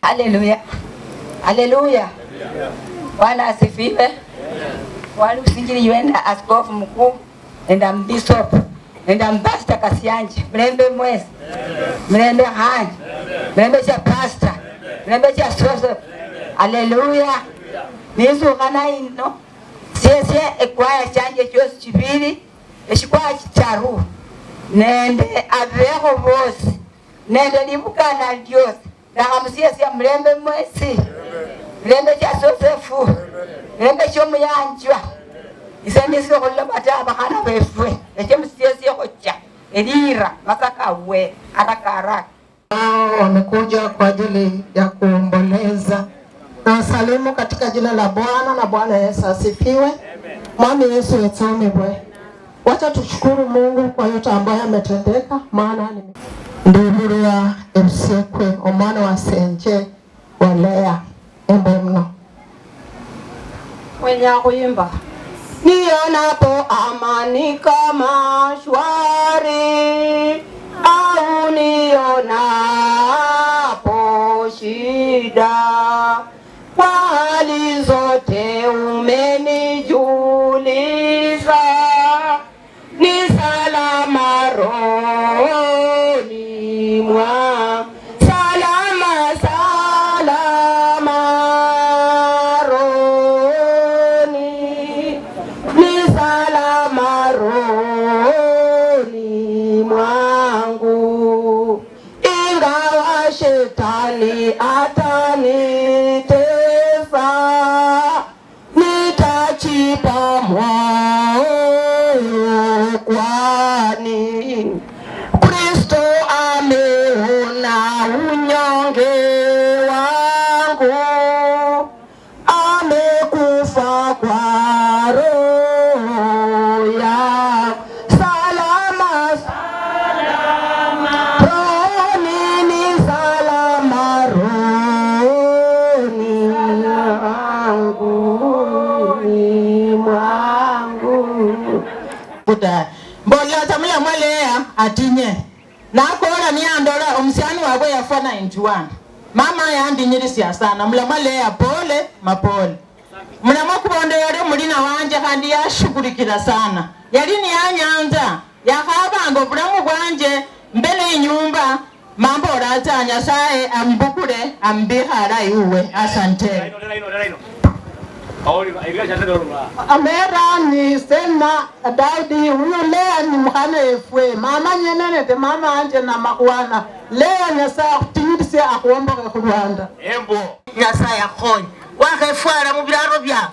Haleluya. Haleluya. Bwana asifiwe. Wali usinjili yuenda askofu mkuu enda mbishop enda mbasta Kasianji mlembe mwezi mlembe hani mlembe cha pastor mlembe cha soso. Haleluya. Nizukana ino siesie ekwaya chanje chosi chibili eshikwaya chitaru nende aveho bosi nende libukana lyosi nahamusiesia mlembe mwesi mlembe cha Yosefu mlembe chomuyanjwa isendisile khuloma ta bakhana befwe eche musiesie khocha elira masaka we haraka haraka. Wamekuja kwa ajili ya kuomboleza na wasalimu katika jina la Bwana na Bwana Yesu asifiwe. Mwami Yesu yetumibwe. Wacha tushukuru Mungu kwa yote ambayo ametendeka, maana ni ndibulwa emsekwe omwana wa senje walea embe mno mwenye kuimba nionapo amani kama shwari au nionapo shida, kwa hali zote umenijuliza, ni salama rohoni mwa salama salama rohoni, ni salama rohoni mwangu, ingawa shetani atanitesa, nitachipa moyo kwani Unyonge wangu amekufa kwa roho ya salama, salama rohoni ni salama rohoni mwangu ni mwangu Buda mbola tamula mwaleya atinye nakola niandola omusiani wabwe yafwa 91 mama yandinyirisia sana mulamwaleya pole mapole mulamwa kubondo yali omulina wanje khandi yashughulikila sana yali niyanyanza yakhabanga obulamu bwanje mbele inyumba mambola ata Nyasaye ambukule ambikhe alayi uwe asante. Amera ni Selma Daudi huyo Lea ni mkhana efwe mama nyenene te mama anje na makwana Lea Nyasaye akutinyirisia akuomboke ku Rwanda embo Nyasaye akhonye wakhefwala mu bilaro byange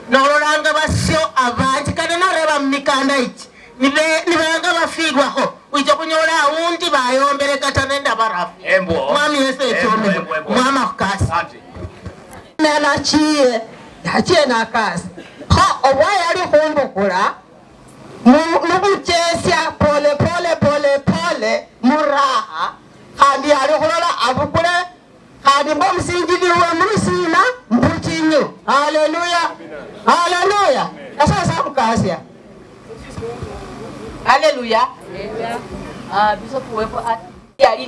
nololanga basyo abanji kana noreba mumikanda ichi nibanga bafilwakho wicha khunyola awundi bayombele kata nende barafu mwami Yesu echomebwe mwama khukasi nalachiye yachiye nakasi kho obwa yali khumbukula mukhuchesya pole pole pole pole muraha khandi yali khulola abukule khandi mbo musinjiliwe mulusina mbuchinyu. Haleluya, haleluya. Nyasaye sakukasya. Haleluya. Bishop wepo yali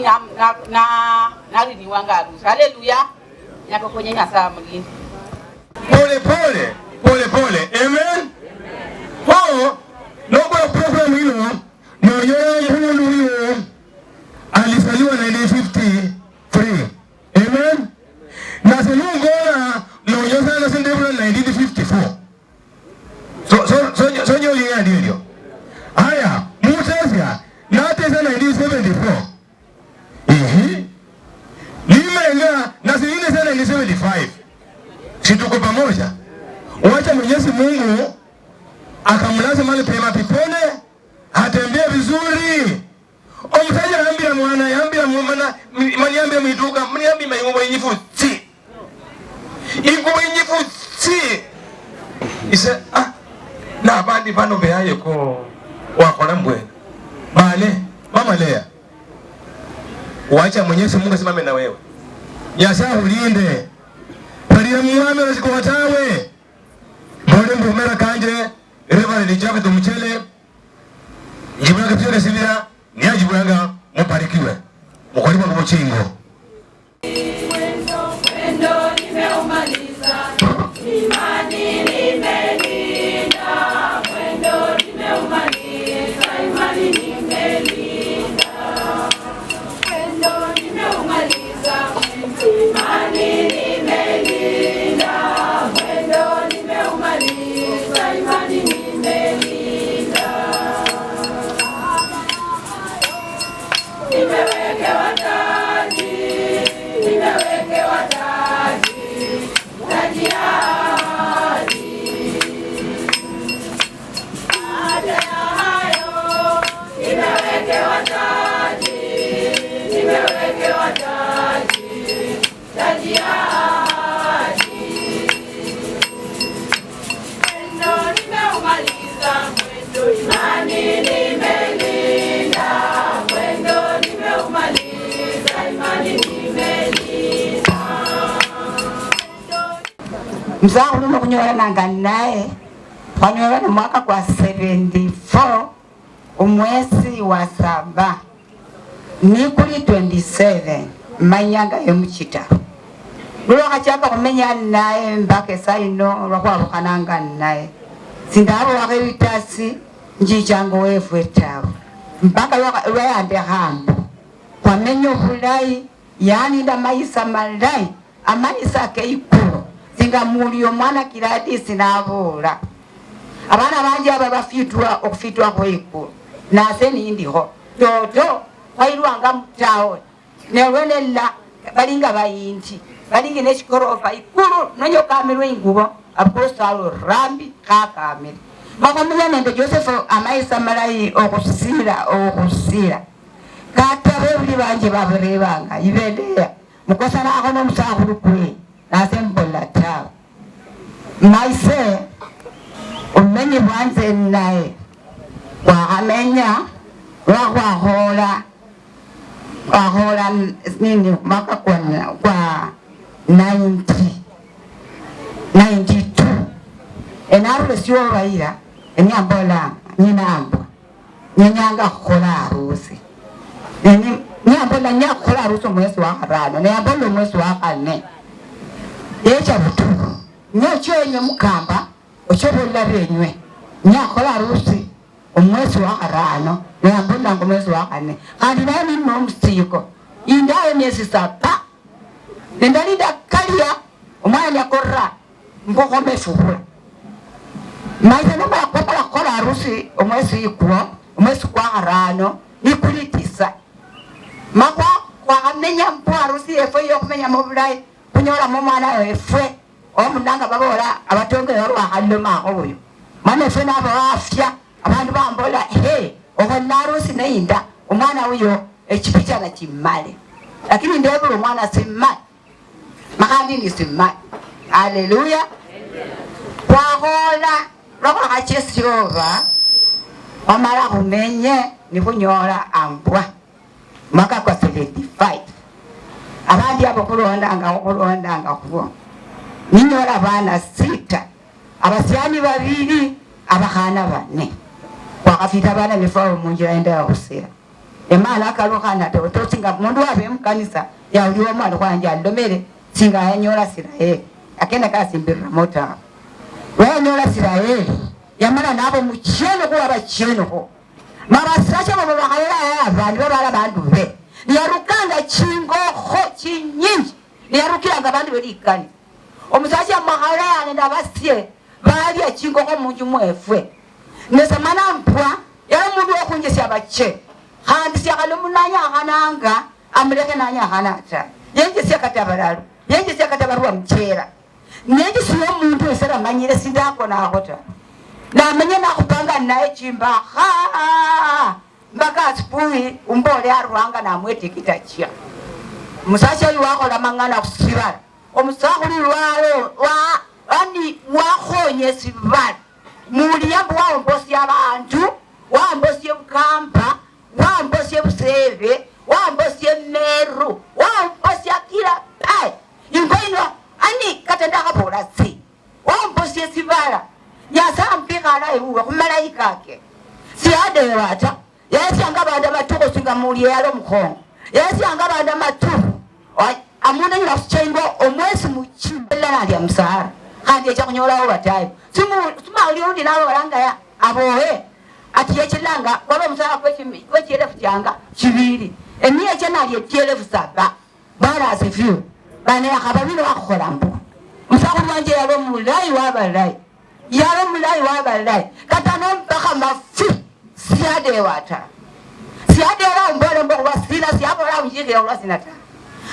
na naliniwanga arusi. Haleluya. Nyako kwenye Nyasaye mulindi. Pole pole pole pole. Amen. Kwao nokora program hilo nonyola mhulu huyo alizaliwa 1953. Amen. Na selungora nonyola na sendebula 1954. So so so so nyoli ya ndio. Haya, mutesya natesa 1974. Ehe. Nimenga na singine sana 1975. Si tuko pamoja? Wacha Mwenyezi Mungu akamlaza mahali pema peponi, atembee vizuri. Omutaja ambira mwana, yambira mwana, maniambia mituka, maniambia mayungu yenyifu si. Ingubo yenyifu si. Ise ah na abandi bano beaye ko wakola mbwena. Male, mama Lea. Wacha Mwenyezi Mungu asimame na wewe. Nyasaye ulinde. Palia mwami rasikuwatawe. Mbone mbumera kanje, Reverend Jacob Mchele. Njibulanga pyo sibira, niajibulanga mubarikiwe. Mukoliwa mbuchingo. Mwendo nimeumaliza, imani nimelinda. Mwendo nimeumaliza, imani nimelinda. Mwendo nimeumaliza, imani nimelinda. Mwendo nimeumaliza, imani nimelinda. Nimewekewa taji, nimewekewa taji, taji ya ahadi. Baada ya hayo, nimewekewa taji, nimewekewa taji, taji ya ahadi. Mwendo nimeumaliza, mwendo imani nimelinda. Mwendo nimeumaliza, imani nimelinda. Mzangu luno kunyolananga naye twanyolana mwaka kwa 74 omwezi wa 7 nikuli 27 manyanga yomuchitabo lulwakhachaka khumenya naye mpaka esaino lwakhwabukhananga naye sindabulakho ebitasi njichanga wefwe tawe mpaka lwayandekhambo khwamenya obulayi yaninda mayisa malayi amayisa keikulu singa muli omwana kiladisi nabula abana banje aba bafitwa okufitwa khweikulu nase nindikho toto khwailwanga mutaoni nelwenela balinga bayinti balinga neshikorofa ikulu nonyokamirwe ingubo abukosalo rambi khakamile bakhomenya nende Joseph amayisa malayi okhusila kata bebuli banje babirebanga ibeleya mukosana ako nomusakhulu kwe nase mbola tawe maise umenye bwanze naye wakhamenya lwakhwakhola wakhola nini mwaka kwa 92 enarule siwobayila enyambola nyinambwa nyenyanga khukhola harusi nyambola nyakukhola harusi omwesi wa kharano neyambola omwesi wa khane yecha butuku nyocho enywe mukamba ochobola benywe nyakhola harusi omwesi wa kharano neyambolanga omwesi wa khane khandi naye nina omusiko indayo miesi saba nendalinda kalia omwana yakorra mbokhoma efubula maisa namala khwamala khukhola harusi omwesi ikwo omwesi kwa kharano nikuli tisa makhwa khwakhamenya mbo harusi yefwe yokhumenyamo bulayi khunyolamo omwana wefwe omunanga babola abatongele balwakhalomakho buyo mwana efwe naba wafya abandu bambola he okhola harusi neinda omwana uyo echipichana chimale lakini ndebula omwana simale makhandi ni simale. Haleluya. Khwakhola lwakhwakhachesioba wamala khumenye nikhunyola ambwa mwaka kwa 75 abandi abo khulondanga khubo ninyola bana 6 abasiani 2 abakhana 4 khwakhafita bana befwe munjira enda khusira emala akalukhana toto singa mundu wabe mukanisa yauliwa omwana khwanje alomele singa yanyola Israeli akenda kasimbirira mota wanyola Israeli yamala nabo mucheno kuwa bacheno ko mabasacha babo bakhayola abantu babala bandu be yarukanga chingokho chinyinji yarukiranga bandu belikani omusacha makhayola nenda basye balya chingokho munju mwefwe nesamana mpwa yali mundu wokhunjesya bache khandi syakhala akhananga amulekhe nanyakhana ta yenjesya katabalalo yenjesya katabarwa mchera nenjisiyo omuntu eseramanyire sindakonakho ta namanye nakhupanga naye chimbakha mpaka asipuhi umbole arwanga namwetikita chia musacha oyu wakhola mang'ana khusibala omusakhulu lwalo ani wakhonye sibala muliyambo waombosya abandu waombosye bukamba waombosye busebe waombosye meru waombosya kila pae ingo ino ani kata ndakhabola tsi waombosye sibala nyasampikhala ebuwe khumalaika ake siadewa ta yasyanga bandu amatukhu singa mulie yali omukhongo yasyanga bandu amatukhu amundu anyala khuchenga omwesi muchimbela musahara khandi echa khunyolawo batayo simauli undi nabolangaya abowe ati yechilanga waba omusahara kwechielefu changa chibili emiya chanalya chielefu 7 bwana asifiwe bana yakhababili wakhukhola mbu musakhulu wanje yali omulayi wabalayi yali omulayi wabalayi kata nombakha mafu siadewa ta siadewa umbole mbo khulwa sina siabola unjikhile khulwa sina ta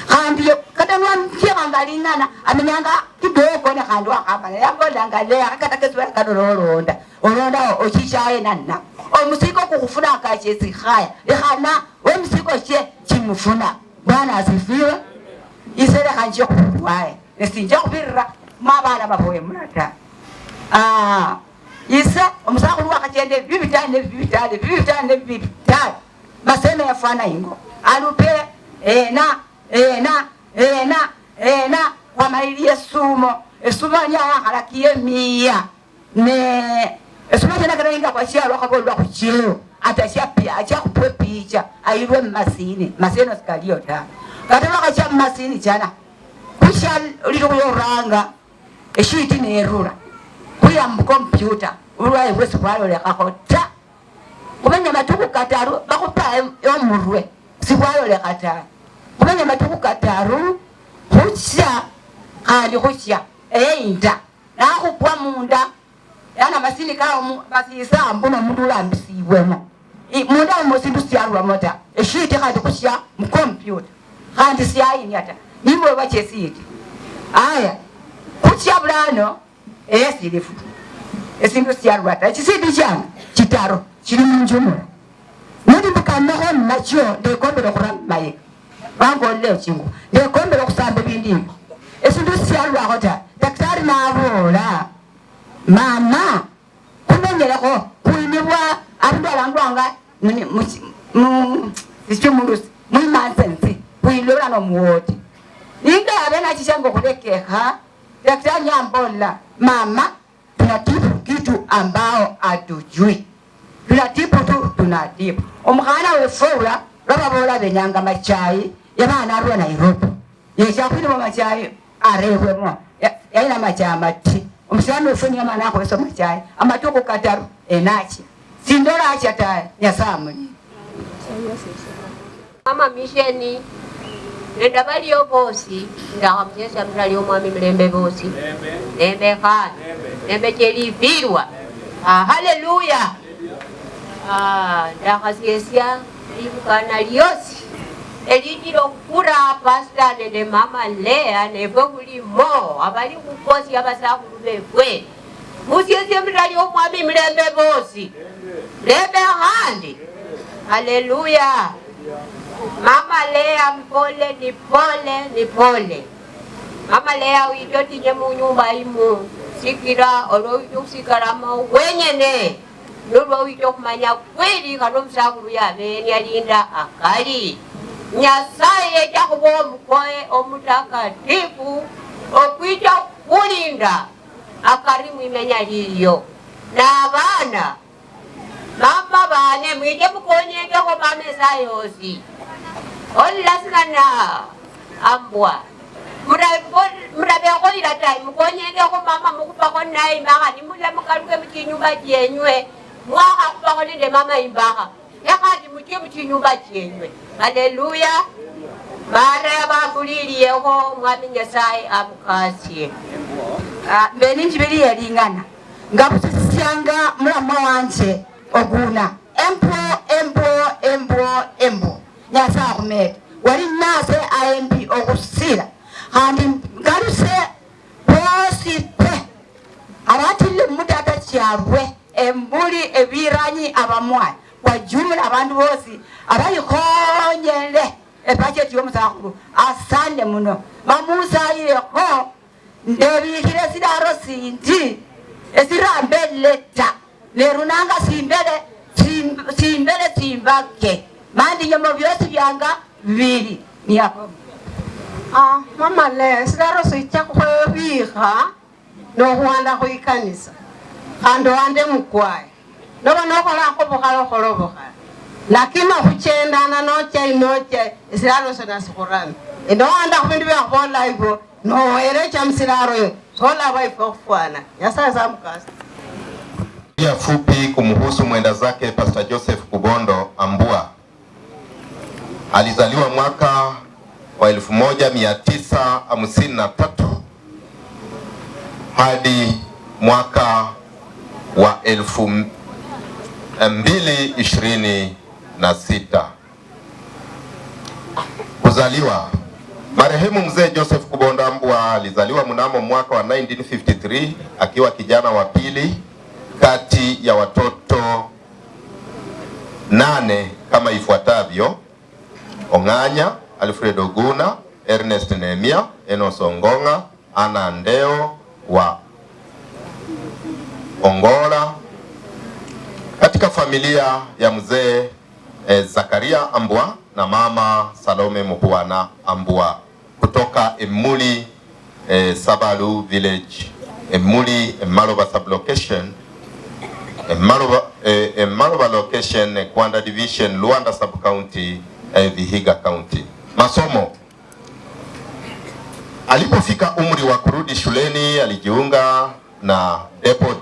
khandi kata nwamchikhanga ling'ana amenyanga kidogo ne khandi wakhamala yambolanga leya kata kesibala kano nolonda olonda ochichaye nanna omusiko kukhufuna kachesikhaya ikhana wemusiko she chimufuna. Bwana asifiwe. Isere khanje khubwaye nesinja khubirira mabana baboye muna ta isa omusakhulu wakhachende bibitane bibitane bibitane bibitane maseme yafana ingo alupe ena ena ena ena wamaliliye sumo esumo nyayakhalakiye miya ne esumo chenakalainga kwashialo khabolwa khuchilo ata achakhupwe picha ayilwe mmasini maseno sikaliyo ta kata lwakhacha mmasini chana khusha lilokhuyoranga eshiti nerura khuya mukompyuta bulwaye bwesi bwalolekhakho ta khumenya matukhu kataru bakhupa omurwe sibwalolekha ta khumenya matukhu kataru khucha khandi khucha eyinda nakhupwa munda yana masini kao basisa mbuno mundu ulambisibwemo munda omo sindu syarwamo ta eshiti khandi khusha mukompyuta khandi syayinya ta nimwe bachesiti aya khucha bulano esilifu esindu syarwa ta chisindi change chitaro chili munju mula nundi mbukanakho nakyo ndekombele khura maye Bangolile chingu. Nekombera kusamba bindi. Esindu syalwakho ta. Daktari nabola. Mama kumenyelekho kuinibwa abandu alangwanga mu sichumulusi mwimansensi kuilola no muwoti. Ninga abena chishango kulekeka. Daktari yambola mama tunatibu kitu ambao hatujui. Tunatibu tu tunatibu. Omkhana wefura bababola benyanga machai yabana arwa Nairobi. Yesha kwini machai arehwemo. Yaina machai amati. Omsana wefunya mana akhoso machai amatuko kataru enachi. Sindora acha ta nyasamuni. Mama misheni nenda balio bosi ndahamjesa mrali omwami mlembe bosi lembe khan lembe chelipirwa. Haleluya. Ndakhasiesia libukana lyosi elijira okukura pasita nende mama Lea nefwe khulimo abali khukosi abasakhulu befwe musiesie mrali omwami mlembe bosi lembe khandi. Haleluya. Mama Lea mpole ni pole ni pole. Mama Lea wijotinye munyumba imu sikira olwokusikaramo wenyene nolwo wijo kumanya kweli kano omusakulu yabene alinda akali. Nyasaye eja khuba omukoe omutakatifu okwicha kulinda akari mwimenya lilyo n'abaana mama bane mwije mukonyengekho mama yosi olasikana ambwa murabekhoyila tayi mukonyengekho mama mukhupakho naye imbakha nimula mukaluke muchinyumba chenywe mwakhakhupakho nende mama imbakha ekhandi muchie muchinyumba chenywe. Haleluya. Mara bambuliliyekho mwami Nyasaye amukasye. Mbeni njibili yalingana ngabusisyanga mulamwa wanje oguna empo empo empo empo Nyasaye akhumete wali nase aembi okhusila khandi ngaluse bosi pe abatile mudata kyabwe embuli ebiranyi abamwayi kwa jumla abandu bosi abayikhonyele ebajeti yomusakhulu asande muno mamusayilekho ndebikhile silaro sindi esirambele ta nerunanga simbele simbele simbake mandi nyomo byosi byanga bibili niyako. Mama le silaro sicha khwebikha nokhuwanda khwikanisa khandi wande mukwaye noba nokholakho bukhala okhola bukhala lakini okhuchendana nochai nochai esilaro sona sikhurame endowanda khubindu byakhubola ibwo nowerecha msilaro yo solaba ifwe khufwana Nyasaye samukasa. Ya fupi kumhusu mwenda zake Pastor Joseph Kubondo Ambua. Alizaliwa mwaka wa 1953 hadi mwaka wa 2026. Kuzaliwa. Marehemu mzee Joseph Kubondo Ambua alizaliwa mnamo mwaka wa 1953 akiwa kijana wa pili kati ya watoto 8 kama ifuatavyo: Ong'anya, Alfred Oguna, Ernest Nehemia, Enos Ongonga, Anna Ndeo wa Ongola. Katika familia ya mzee Zakaria Ambua na mama Salome Mubuana Ambua kutoka Emuli Sabalu Village, Emuli Maloba sublocation, Maloba location, Kwanda Division, Luanda Sub County, Vihiga County. Masomo. Alipofika umri wa kurudi shuleni alijiunga na Depot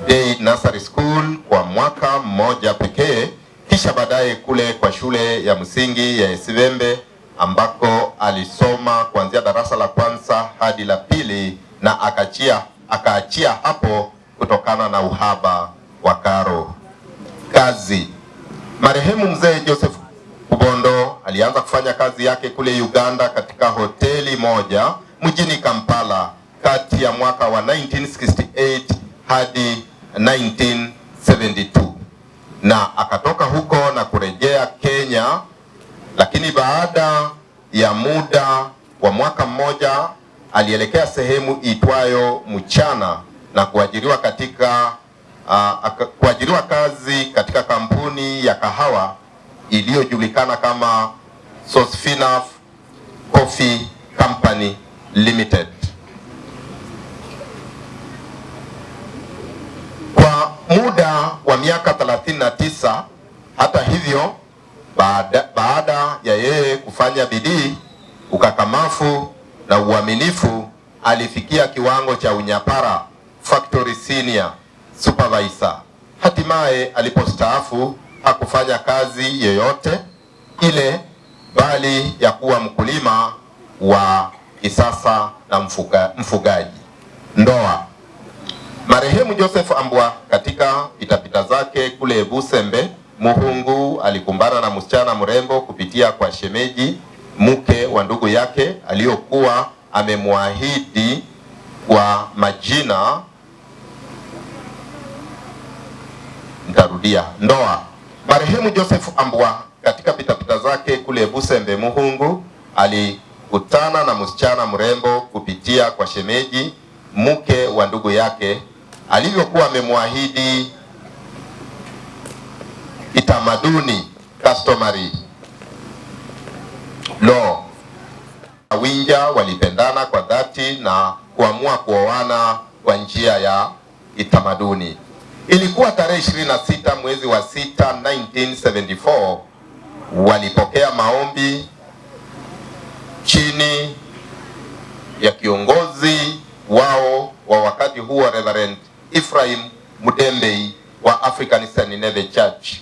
Day Nursery School kwa mwaka mmoja pekee, kisha baadaye kule kwa shule ya msingi ya Esivembe ambako alisoma kuanzia darasa la kwanza hadi la pili na akaachia hapo kutokana na uhaba wa karo. Kazi. Marehemu mzee Joseph Kubondo alianza kufanya kazi yake kule Uganda katika hoteli moja mjini Kampala kati ya mwaka wa 1968 hadi 1972, na akatoka huko na kurejea Kenya, lakini baada ya muda wa mwaka mmoja alielekea sehemu itwayo Mchana na kuajiriwa katika kuajiriwa kazi katika kampuni ya kahawa iliyojulikana kama Sosfinaf Coffee Company Limited. Kwa muda wa miaka 39. Hata hivyo, baada ya yeye kufanya bidii, ukakamafu na uaminifu, alifikia kiwango cha unyapara factory senior supervisor. Hatimaye alipostaafu hakufanya kazi yoyote ile bali ya kuwa mkulima wa kisasa na mfugaji. Ndoa. Marehemu Joseph Ambwa katika pitapita zake kule Busembe Muhungu alikumbana na msichana mrembo kupitia kwa shemeji mke wa ndugu yake aliyokuwa amemwahidi kwa majina. Nitarudia. Ndoa. Marehemu Joseph Ambwa katika pitapita zake kule Busembe Muhungu alikutana na msichana mrembo kupitia kwa shemeji mke wa ndugu yake alivyokuwa amemwahidi kitamaduni, customary law. Winja walipendana kwa dhati na kuamua kuoana kwa njia ya kitamaduni. Ilikuwa tarehe 26 mwezi wa 6 1974 walipokea maombi chini ya kiongozi wao wa wakati huo Reverend Ephraim Mudembei wa African Eastern Nineve Church,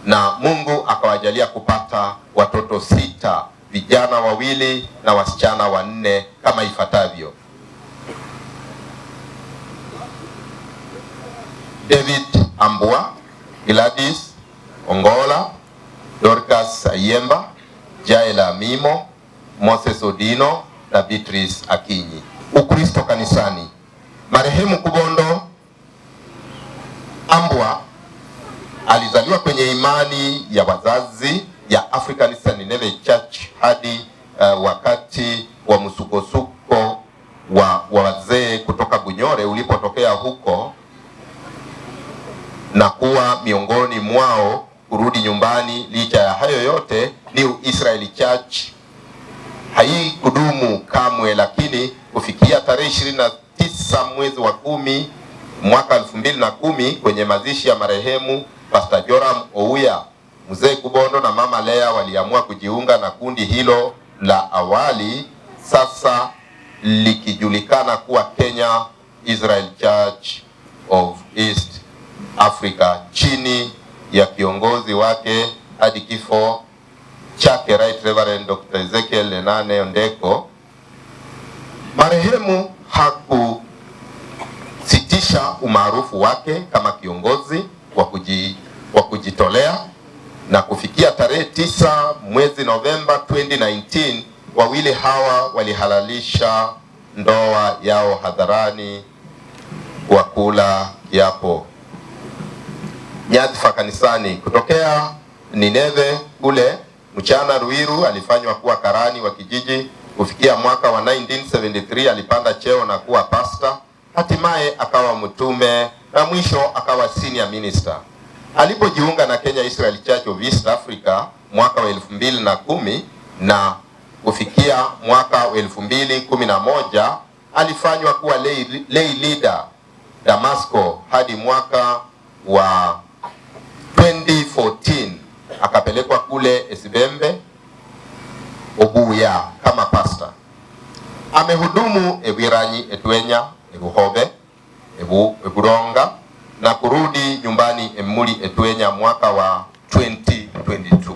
na Mungu akawajalia kupata watoto 6, vijana 2 na wasichana 4 kama ifuatavyo: David Ambwa, Gladys Ongola, Dorcas Ayemba, Jaela Mimo, Moses Odino na Beatrice Akinyi. Ukristo kanisani. Marehemu Kubondo Ambwa alizaliwa kwenye imani ya wazazi ya African Eastern Nineve Church hadi wakati wa msukosuko wa wazee kutoka Bunyore ulipotokea huko na kuwa miongoni mwao kurudi nyumbani. Licha ya hayo yote, New Israel Church haikudumu kamwe, lakini kufikia tarehe 29 mwezi wa 10 mwaka 2010 kwenye mazishi ya marehemu Pastor Joram Ouya, Mzee Kubondo na Mama Lea waliamua kujiunga na kundi hilo la awali, sasa likijulikana kuwa Kenya Israel Church of East Africa, chini ya kiongozi wake hadi kifo chake Right Reverend Dr. Ezekiel Lenane Ondeko. Marehemu hakusitisha umaarufu wake kama kiongozi wa kujitolea, na kufikia tarehe 9 mwezi Novemba 2019 wawili hawa walihalalisha ndoa yao hadharani kwa kula kiapo. Nyadhifa kanisani. Kutokea Nineve kule Mchana Ruiru alifanywa kuwa karani wa kijiji. Kufikia mwaka wa 1973 alipanda cheo na kuwa pastor, hatimaye akawa mtume na mwisho akawa senior minister. Alipojiunga na Kenya Israel Church of East Africa mwaka wa 2010 na kufikia mwaka wa 2011 alifanywa kuwa lay leader Damasco hadi mwaka wa 2014 akapelekwa kule Esibembe Obuya kama pastor. Amehudumu Ewiranyi, Etwenya, Ebuhobe, Eburonga na kurudi nyumbani Emuli Etwenya mwaka wa 2022.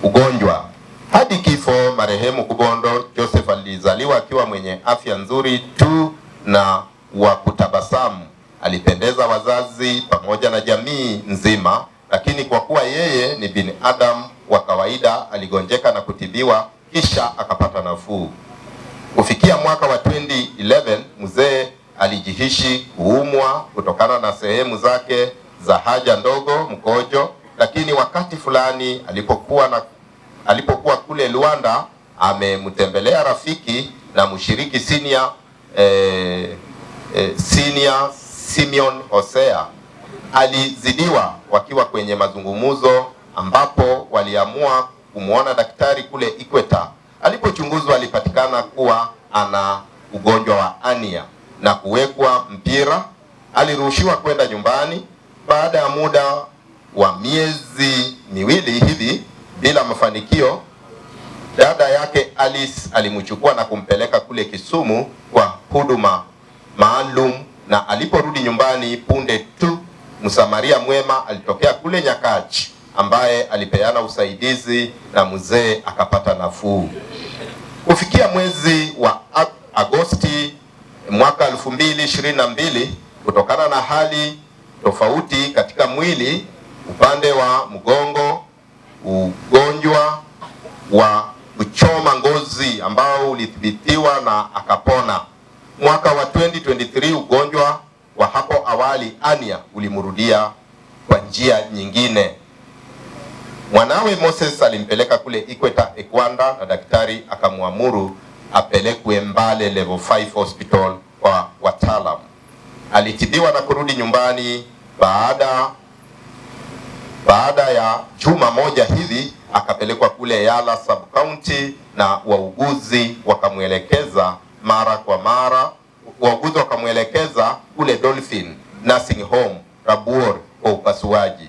Ugonjwa hadi kifo. Marehemu Kubondo Joseph alizaliwa akiwa mwenye afya nzuri tu na wa kutabasamu. Alipendeza wazazi pamoja na jamii nzima, lakini kwa kuwa yeye ni binadamu wa kawaida aligonjeka na kutibiwa kisha akapata nafuu. Kufikia mwaka wa 2011 mzee alijihishi kuumwa kutokana na sehemu zake za haja ndogo, mkojo, lakini wakati fulani alipokuwa na Alipokuwa kule Luanda amemtembelea rafiki na mshiriki senior, senior Simeon Hosea. Alizidiwa wakiwa kwenye mazungumzo ambapo waliamua kumwona daktari kule Ikweta. Alipochunguzwa alipatikana kuwa ana ugonjwa wa ania na kuwekwa mpira. Alirushiwa kwenda nyumbani baada ya muda wa miezi miwili hivi bila mafanikio. Dada yake Alice alimchukua na kumpeleka kule Kisumu kwa huduma maalum, na aliporudi nyumbani punde tu Msamaria mwema alitokea kule Nyakachi ambaye alipeana usaidizi na mzee akapata nafuu. Kufikia mwezi wa Agosti mwaka 2022, kutokana na hali tofauti katika mwili, upande wa mgongo, ugonjwa wa kuchoma ngozi ambao ulithibitiwa na akapona. Mwaka wa 2023 ugonjwa wa hapo awali ania ulimrudia kwa njia nyingine. Mwanawe Moses alimpeleka kule Ikweta Ekwanda na daktari akamwamuru apelekwe Mbale Level 5 Hospital kwa wataalam. Alitibiwa na kurudi nyumbani baada ya juma moja hivi akapelekwa kule Yala Sub County na wauguzi wakamwelekeza mara kwa mara, wauguzi wakamwelekeza kule Dolphin Nursing Home Rabuor kwa upasuaji.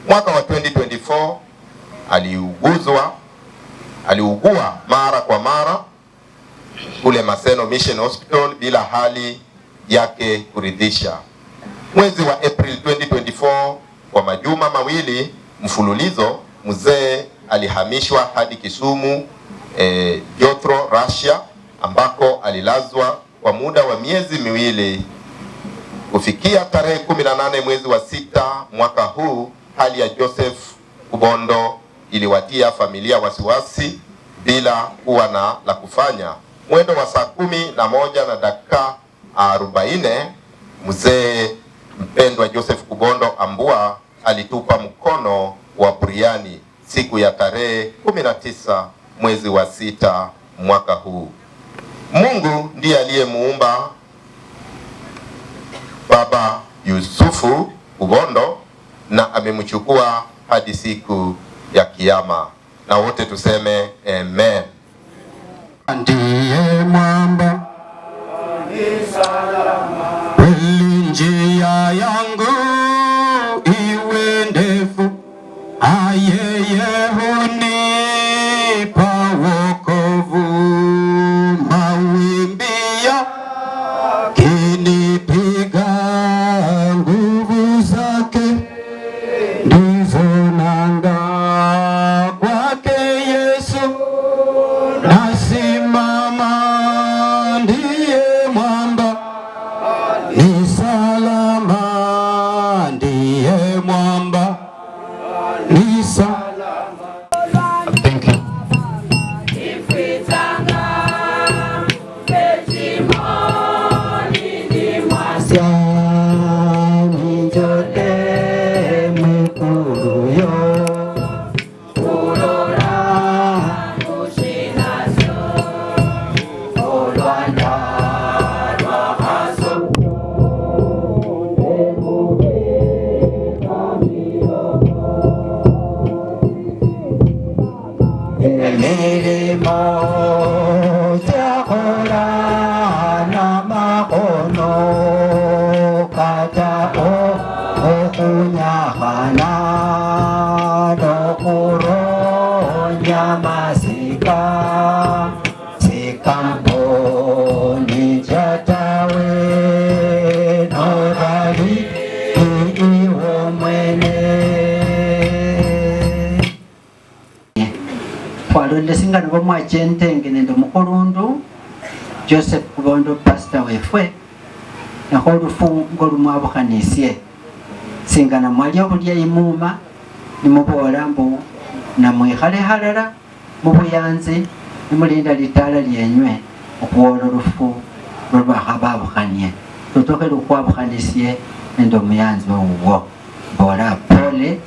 Mwaka wa 2024 aliugua mara kwa mara kule Maseno Mission Hospital bila hali yake kuridhisha. Mwezi wa April 2024, kwa majuma mawili mfululizo, mzee alihamishwa hadi Kisumu Jotro Russia, ambako alilazwa kwa muda wa miezi miwili. Kufikia tarehe 18 mwezi wa 6 mwaka huu, hali ya Joseph Kubondo iliwatia familia wasiwasi bila kuwa na la kufanya. Mwendo wa saa 11:40, mzee mpendwa Joseph Kubondo Ambua alitupa mkono wa buriani siku ya tarehe 19 mwezi wa 6 mwaka huu. Mungu ndiye aliyemuumba Baba Yusufu Kubondo na amemchukua hadi siku ya kiyama, na wote tuseme amen. Ndiye mwamba kweli, njia yangu iwe ndefu, ayeye hunipa wokovu. Mawimbi yakinipiga, nguvu zake ndizo nanga. Kwake Yesu nasimama, ndiye mwamba ni salama, ndiye mwamba ni salama. Thank you. Emirimo kyakhola namakhono kata okhunyakhana nokhuronya masika sikamponi chatawe norali iwo mwene. Khwalonde singana bamwachentenge nende mukhulundu Joseph Kubondo pastor wefwe, nakho lufu ngolumwabukhanisye singana mwali okhulya imuma nimubola mbu namwikhale halala mubuyanzi nimulinda litala lyenywe okhwola lufu lwalwakhababukhanie totokhe lukhwabukhanisye nende omuyanzi wuwo. Mbola pole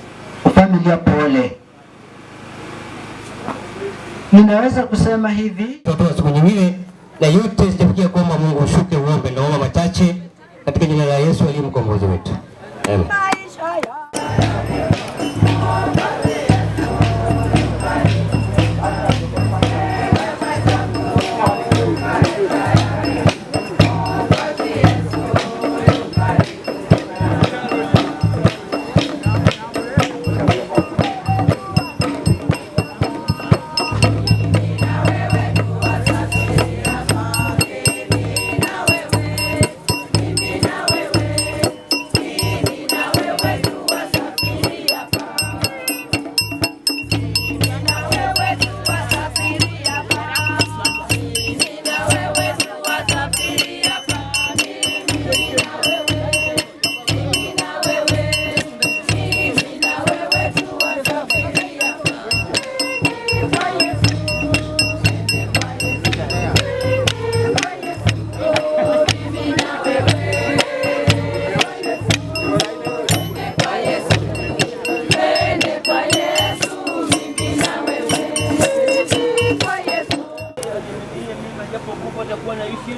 khufamilia, pole. Ninaweza kusema hivi, Tutatoa siku nyingine na yote sitafikia kuomba Mungu ushuke uombe. Naomba machache katika jina la Yesu aliye mkombozi wetu. Amen. Japokufa atakuwa naishi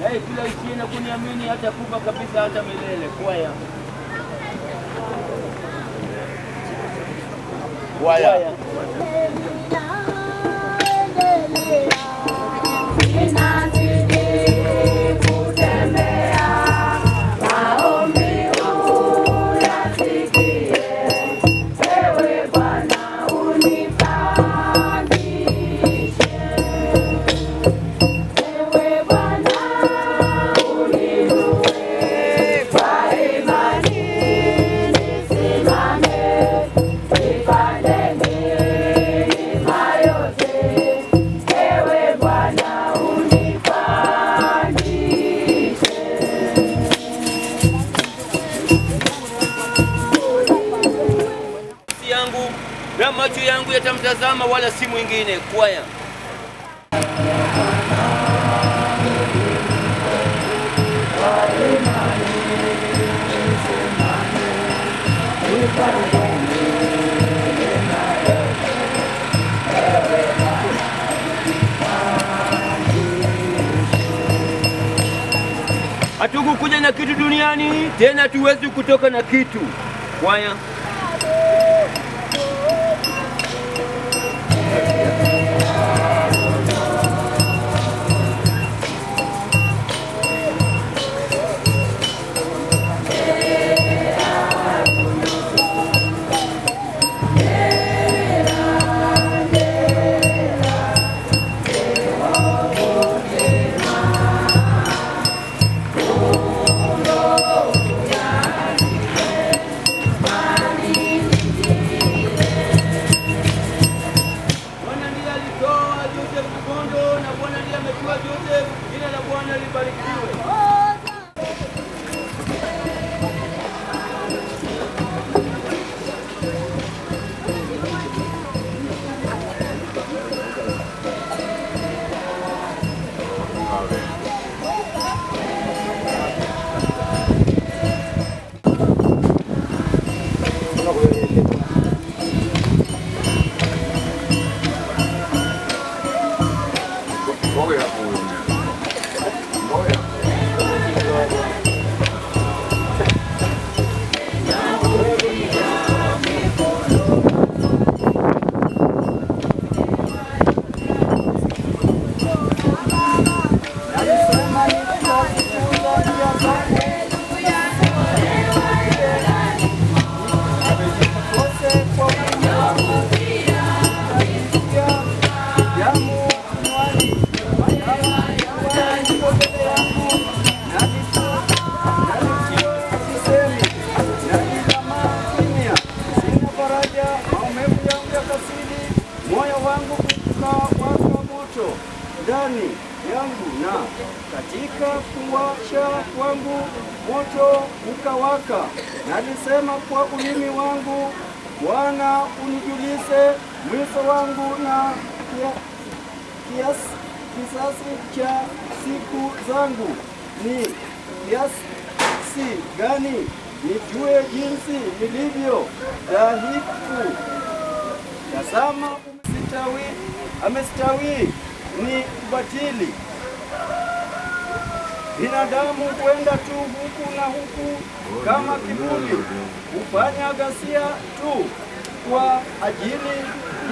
naye, kila aishiye na kuniamini hatakufa kabisa hata milele. Kwaya. Kwaya. Nafsi yangu na macho yangu yatamtazama, wala si mwingine. Kwaya. Hatukukuja na kitu duniani, tena hatuwezi kutoka na kitu. Kwaya. Bwana ndiye alitoa Joseph Kibondo na Bwana ndiye ametoa Joseph. Jina la Bwana libarikiwe. Moyo wangu ukawaka moto ndani yangu, na katika kuwasha kwangu moto ukawaka. Nalisema kwa ulimi wangu, Bwana unijulishe mwisho wangu na kiasi cha siku zangu ni kiasi gani, nijue jinsi nilivyo dhaifu. Tazama, umestawi amestawi ni ubatili. Binadamu kwenda tu huku na huku kama kivuli, hufanya ghasia tu kwa ajili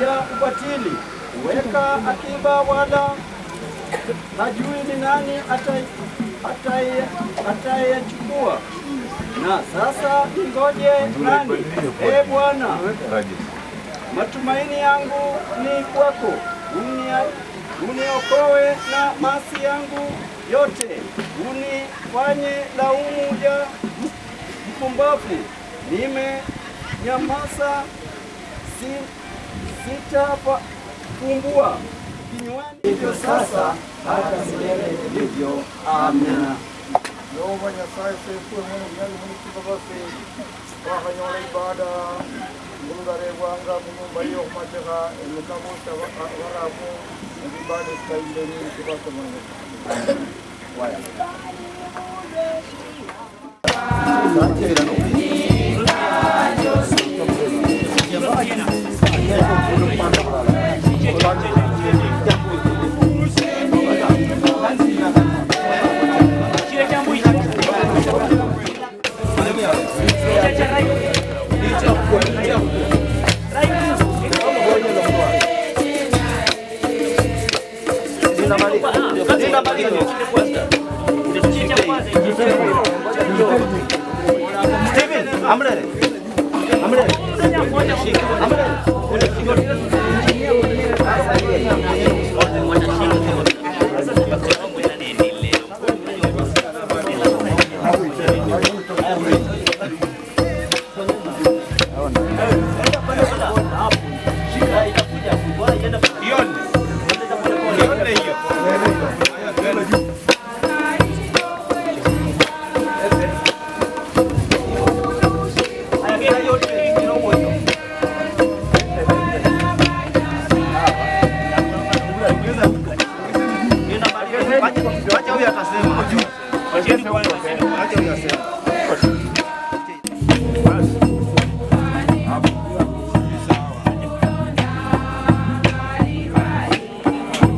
ya ubatili, huweka akiba wala hajui ni nani atayechukua. Na sasa ningoje nani? E Bwana, matumaini yangu ni kwako. Uniokoe na maasi yangu yote, unifanye laumu ya mpumbavu. Nimenyamaza, sitafumbua kinywani. Hivyo sasa hata milele ndivyo. Amina. Yehova Nyasaye sefwe mwene mnyali mwene basi wakhanyola ibada ngulugarebwanga munyumba yokhumachekha emikabo baramu ibada sikaileni kibasa mwene.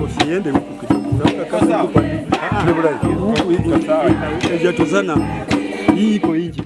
Usiende huku kidogo, unaona kama huku haijatozana, hii iko nje.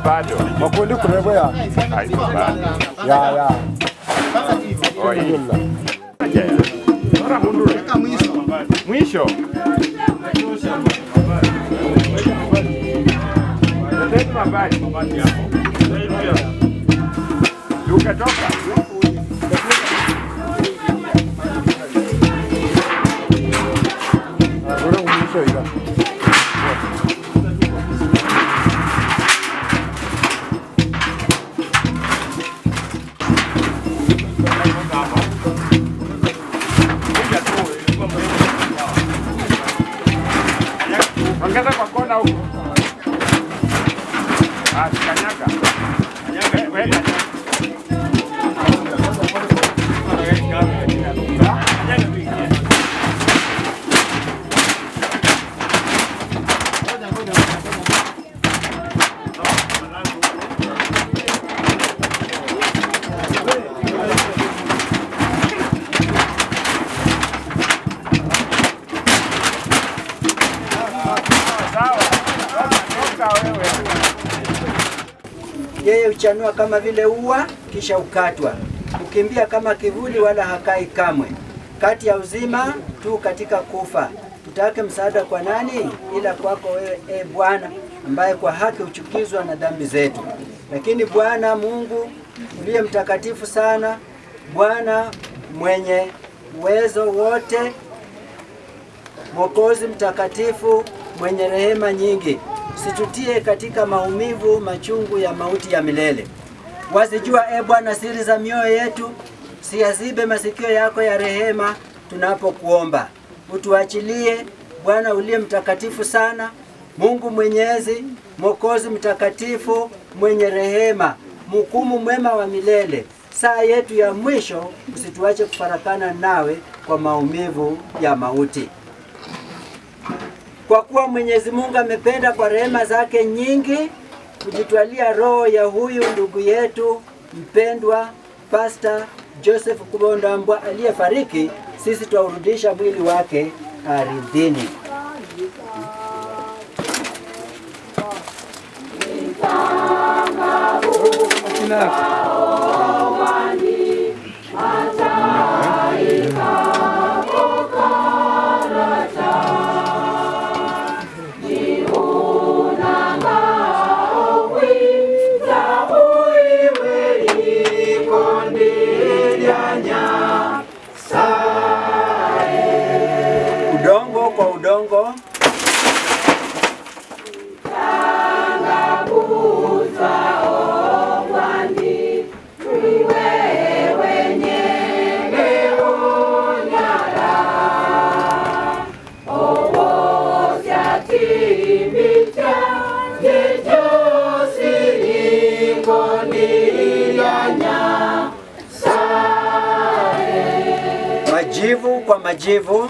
Bado. Makundi kurebo ya. Haiko bado. Ya ya. Oi. Mwisho. Leteni mabati. Ukatoka. Mwisho ila. Ongeza kwa kona huko. Ah, kanyaga. Kanyaga, weka. Yeye huchanua kama vile ua, kisha ukatwa, hukimbia kama kivuli, wala hakai kamwe. Kati ya uzima tu katika kufa. Tutake msaada kwa nani ila kwako wewe, e Bwana, ambaye kwa haki huchukizwa na dhambi zetu. Lakini Bwana Mungu uliye mtakatifu sana, Bwana mwenye uwezo wote, Mwokozi mtakatifu, mwenye rehema nyingi, usitutie katika maumivu machungu ya mauti ya milele. Wazijua e Bwana siri za mioyo yetu, siyazibe masikio yako ya rehema tunapokuomba. Utuachilie Bwana uliye mtakatifu sana, Mungu mwenyezi, Mwokozi mtakatifu, mwenye rehema, mhukumu mwema wa milele, saa yetu ya mwisho usituache kufarakana nawe kwa maumivu ya mauti. Kwa kuwa Mwenyezi Mungu amependa kwa rehema zake nyingi kujitwalia roho ya huyu ndugu yetu mpendwa Pastor Joseph Kubondo Ambwa aliyefariki, sisi twaurudisha mwili wake ardhini. Udongo kwa udongo. Majivu kwa majivu.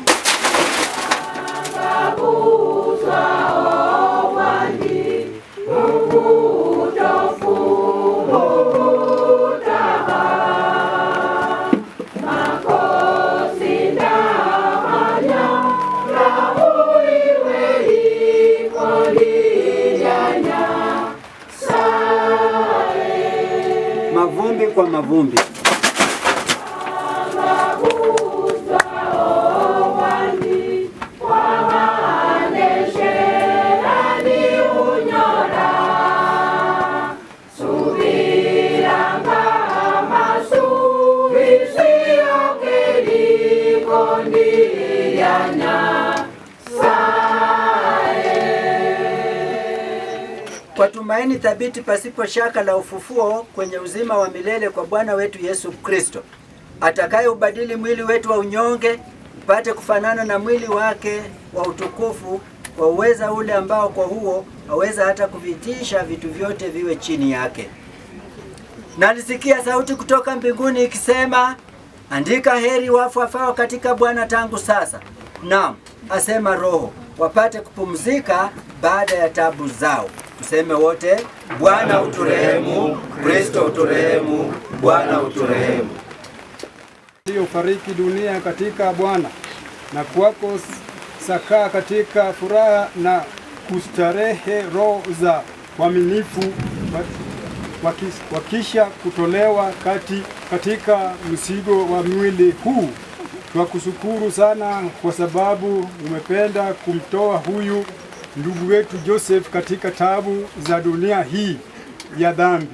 Mavumbi kwa mavumbi. Kwa tumaini thabiti pasipo shaka la ufufuo kwenye uzima wa milele kwa Bwana wetu Yesu Kristo, atakaye ubadili mwili wetu wa unyonge upate kufanana na mwili wake wa utukufu, kwa uweza ule ambao kwa huo aweza hata kuvitisha vitu vyote viwe chini yake. Nalisikia sauti kutoka mbinguni ikisema, andika, heri wafu wafao katika Bwana tangu sasa. Naam, asema Roho, wapate kupumzika baada ya tabu zao. Tuseme wote, Bwana uturehemu, Kristo uturehemu, Bwana uturehemu. Fariki dunia katika Bwana na kwako sakaa katika furaha na kustarehe roho za waaminifu wakisha kutolewa katika mzigo wa mwili huu. Twakushukuru sana kwa sababu umependa kumtoa huyu ndugu wetu Joseph katika tabu za dunia hii ya dhambi.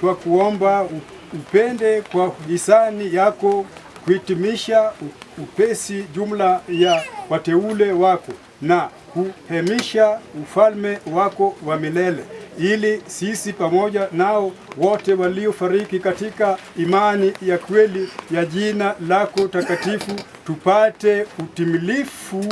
Twakuomba upende kwa hisani yako kuhitimisha upesi jumla ya wateule wako na kuhemisha ufalme wako wa milele, ili sisi pamoja nao wote waliofariki katika imani ya kweli ya jina lako takatifu tupate utimilifu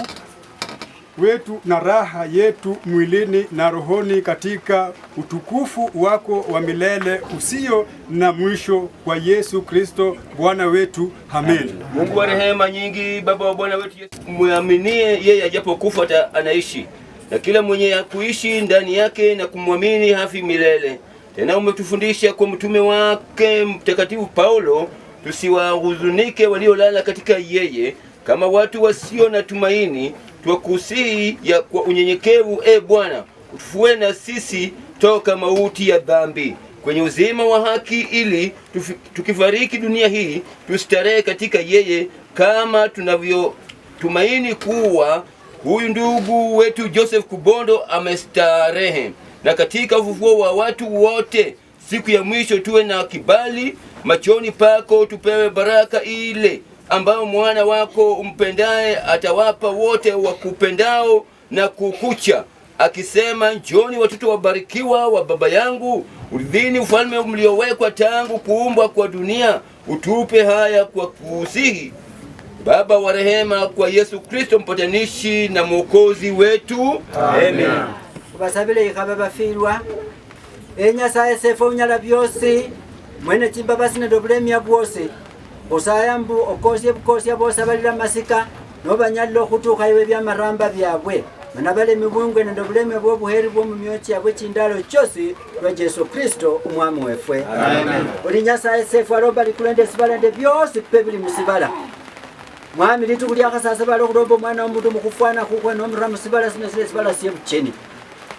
wetu na raha yetu mwilini na rohoni katika utukufu wako wa milele usio na mwisho, kwa Yesu Kristo Bwana wetu. Amen. Mungu wa rehema nyingi, Baba wa Bwana wetu Yesu, muaminie yeye ajapokufa anaishi, na kila mwenye kuishi ndani yake na kumwamini hafi milele. Tena umetufundisha kwa mtume wake Mtakatifu Paulo, tusiwahuzunike waliolala katika yeye kama watu wasio na tumaini. Twakusihi ya kwa unyenyekevu, e Bwana, utufue na sisi toka mauti ya dhambi kwenye uzima wa haki, ili tukifariki dunia hii tustarehe katika yeye, kama tunavyotumaini kuwa huyu ndugu wetu Joseph Kubondo amestarehe, na katika ufufuo wa watu wote siku ya mwisho tuwe na kibali machoni pako, tupewe baraka ile ambao mwana wako umpendaye atawapa wote wakupendao na kukucha, akisema, njoni watoto wabarikiwa wa baba yangu, urithini ufalme mliowekwa tangu kuumbwa kwa dunia. Utupe haya kwa kusihi, Baba wa rehema, kwa Yesu Kristo mpatanishi na mwokozi wetu. Amen. Ubasabile ikhaba bafilwa Nyasaye sefe unyala byosi mwene chimbabasi nende obulemya bwosi, osaya mbu okosie bukosia bosi abalila masika nobanyalila okhutukha iwe byamaramba byabwe, mana balemi bwengwe nende obuleme bwobuheri bwomumyoyo kyabwe chindalo chosi lwa Jesu Kristo umwami wefwe. Amen. Oli Nyasaye sefe alomba likulu nende sibala nende byosi pe bili musibala. Mwami litukhu lyakhasasa bali okhulomba omwana womundu mukhufwana khukhwe nomura musibala sino sile sibala syebucheni.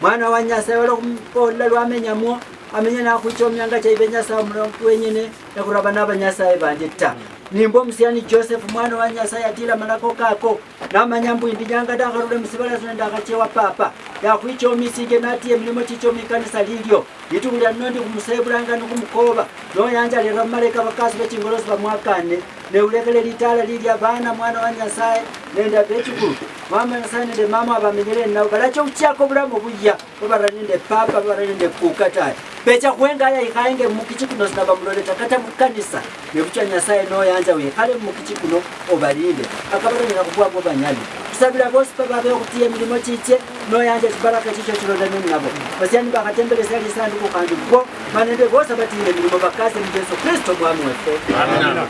Mwana wa Nyasaye wali khumubolela lwamenyamwo amenya nakhuchomyanga chaibe Nyasaye omulongo wenyene nekhuraba nabanyasaye bandi ta. Nimbo musiani Joseph mwana wa Nyasaye atila malako kako namanya mbu indinyanga ndakharule musibala sino ndakhachewa papa yakhwichomisike natiye milimo chichomi ikanisa lilyo litukhu lya nondi khumusebulanga nikhumukoba noyanjalira mumaleka bakasi bechingolosi bamwakane neulekhele litala lilya bana mwana wa Nyasaye nende bechukulu mama Nyasaye nende mama abamenyele nabo balacha khuchaka obulamu buya babara nende papa babara nende kuka tawe becha khwengaya ikhaenge mukichi kuno sinabamuloleta kata mukanisa nebucha Nyasaye noyanza wikhale mukichi kuno obalinde akabaranyala khubwa bwo banyali kusabila bosi bababe khutiya milimo chiche noyanja chibaraka chicho chilondane nabo basiani bakhatembelesia lisanduku khandi bwo manende bosi abatiyile milimo bakase mu Yesu Kristo mwami wefe. Amen.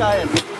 Nyasaye.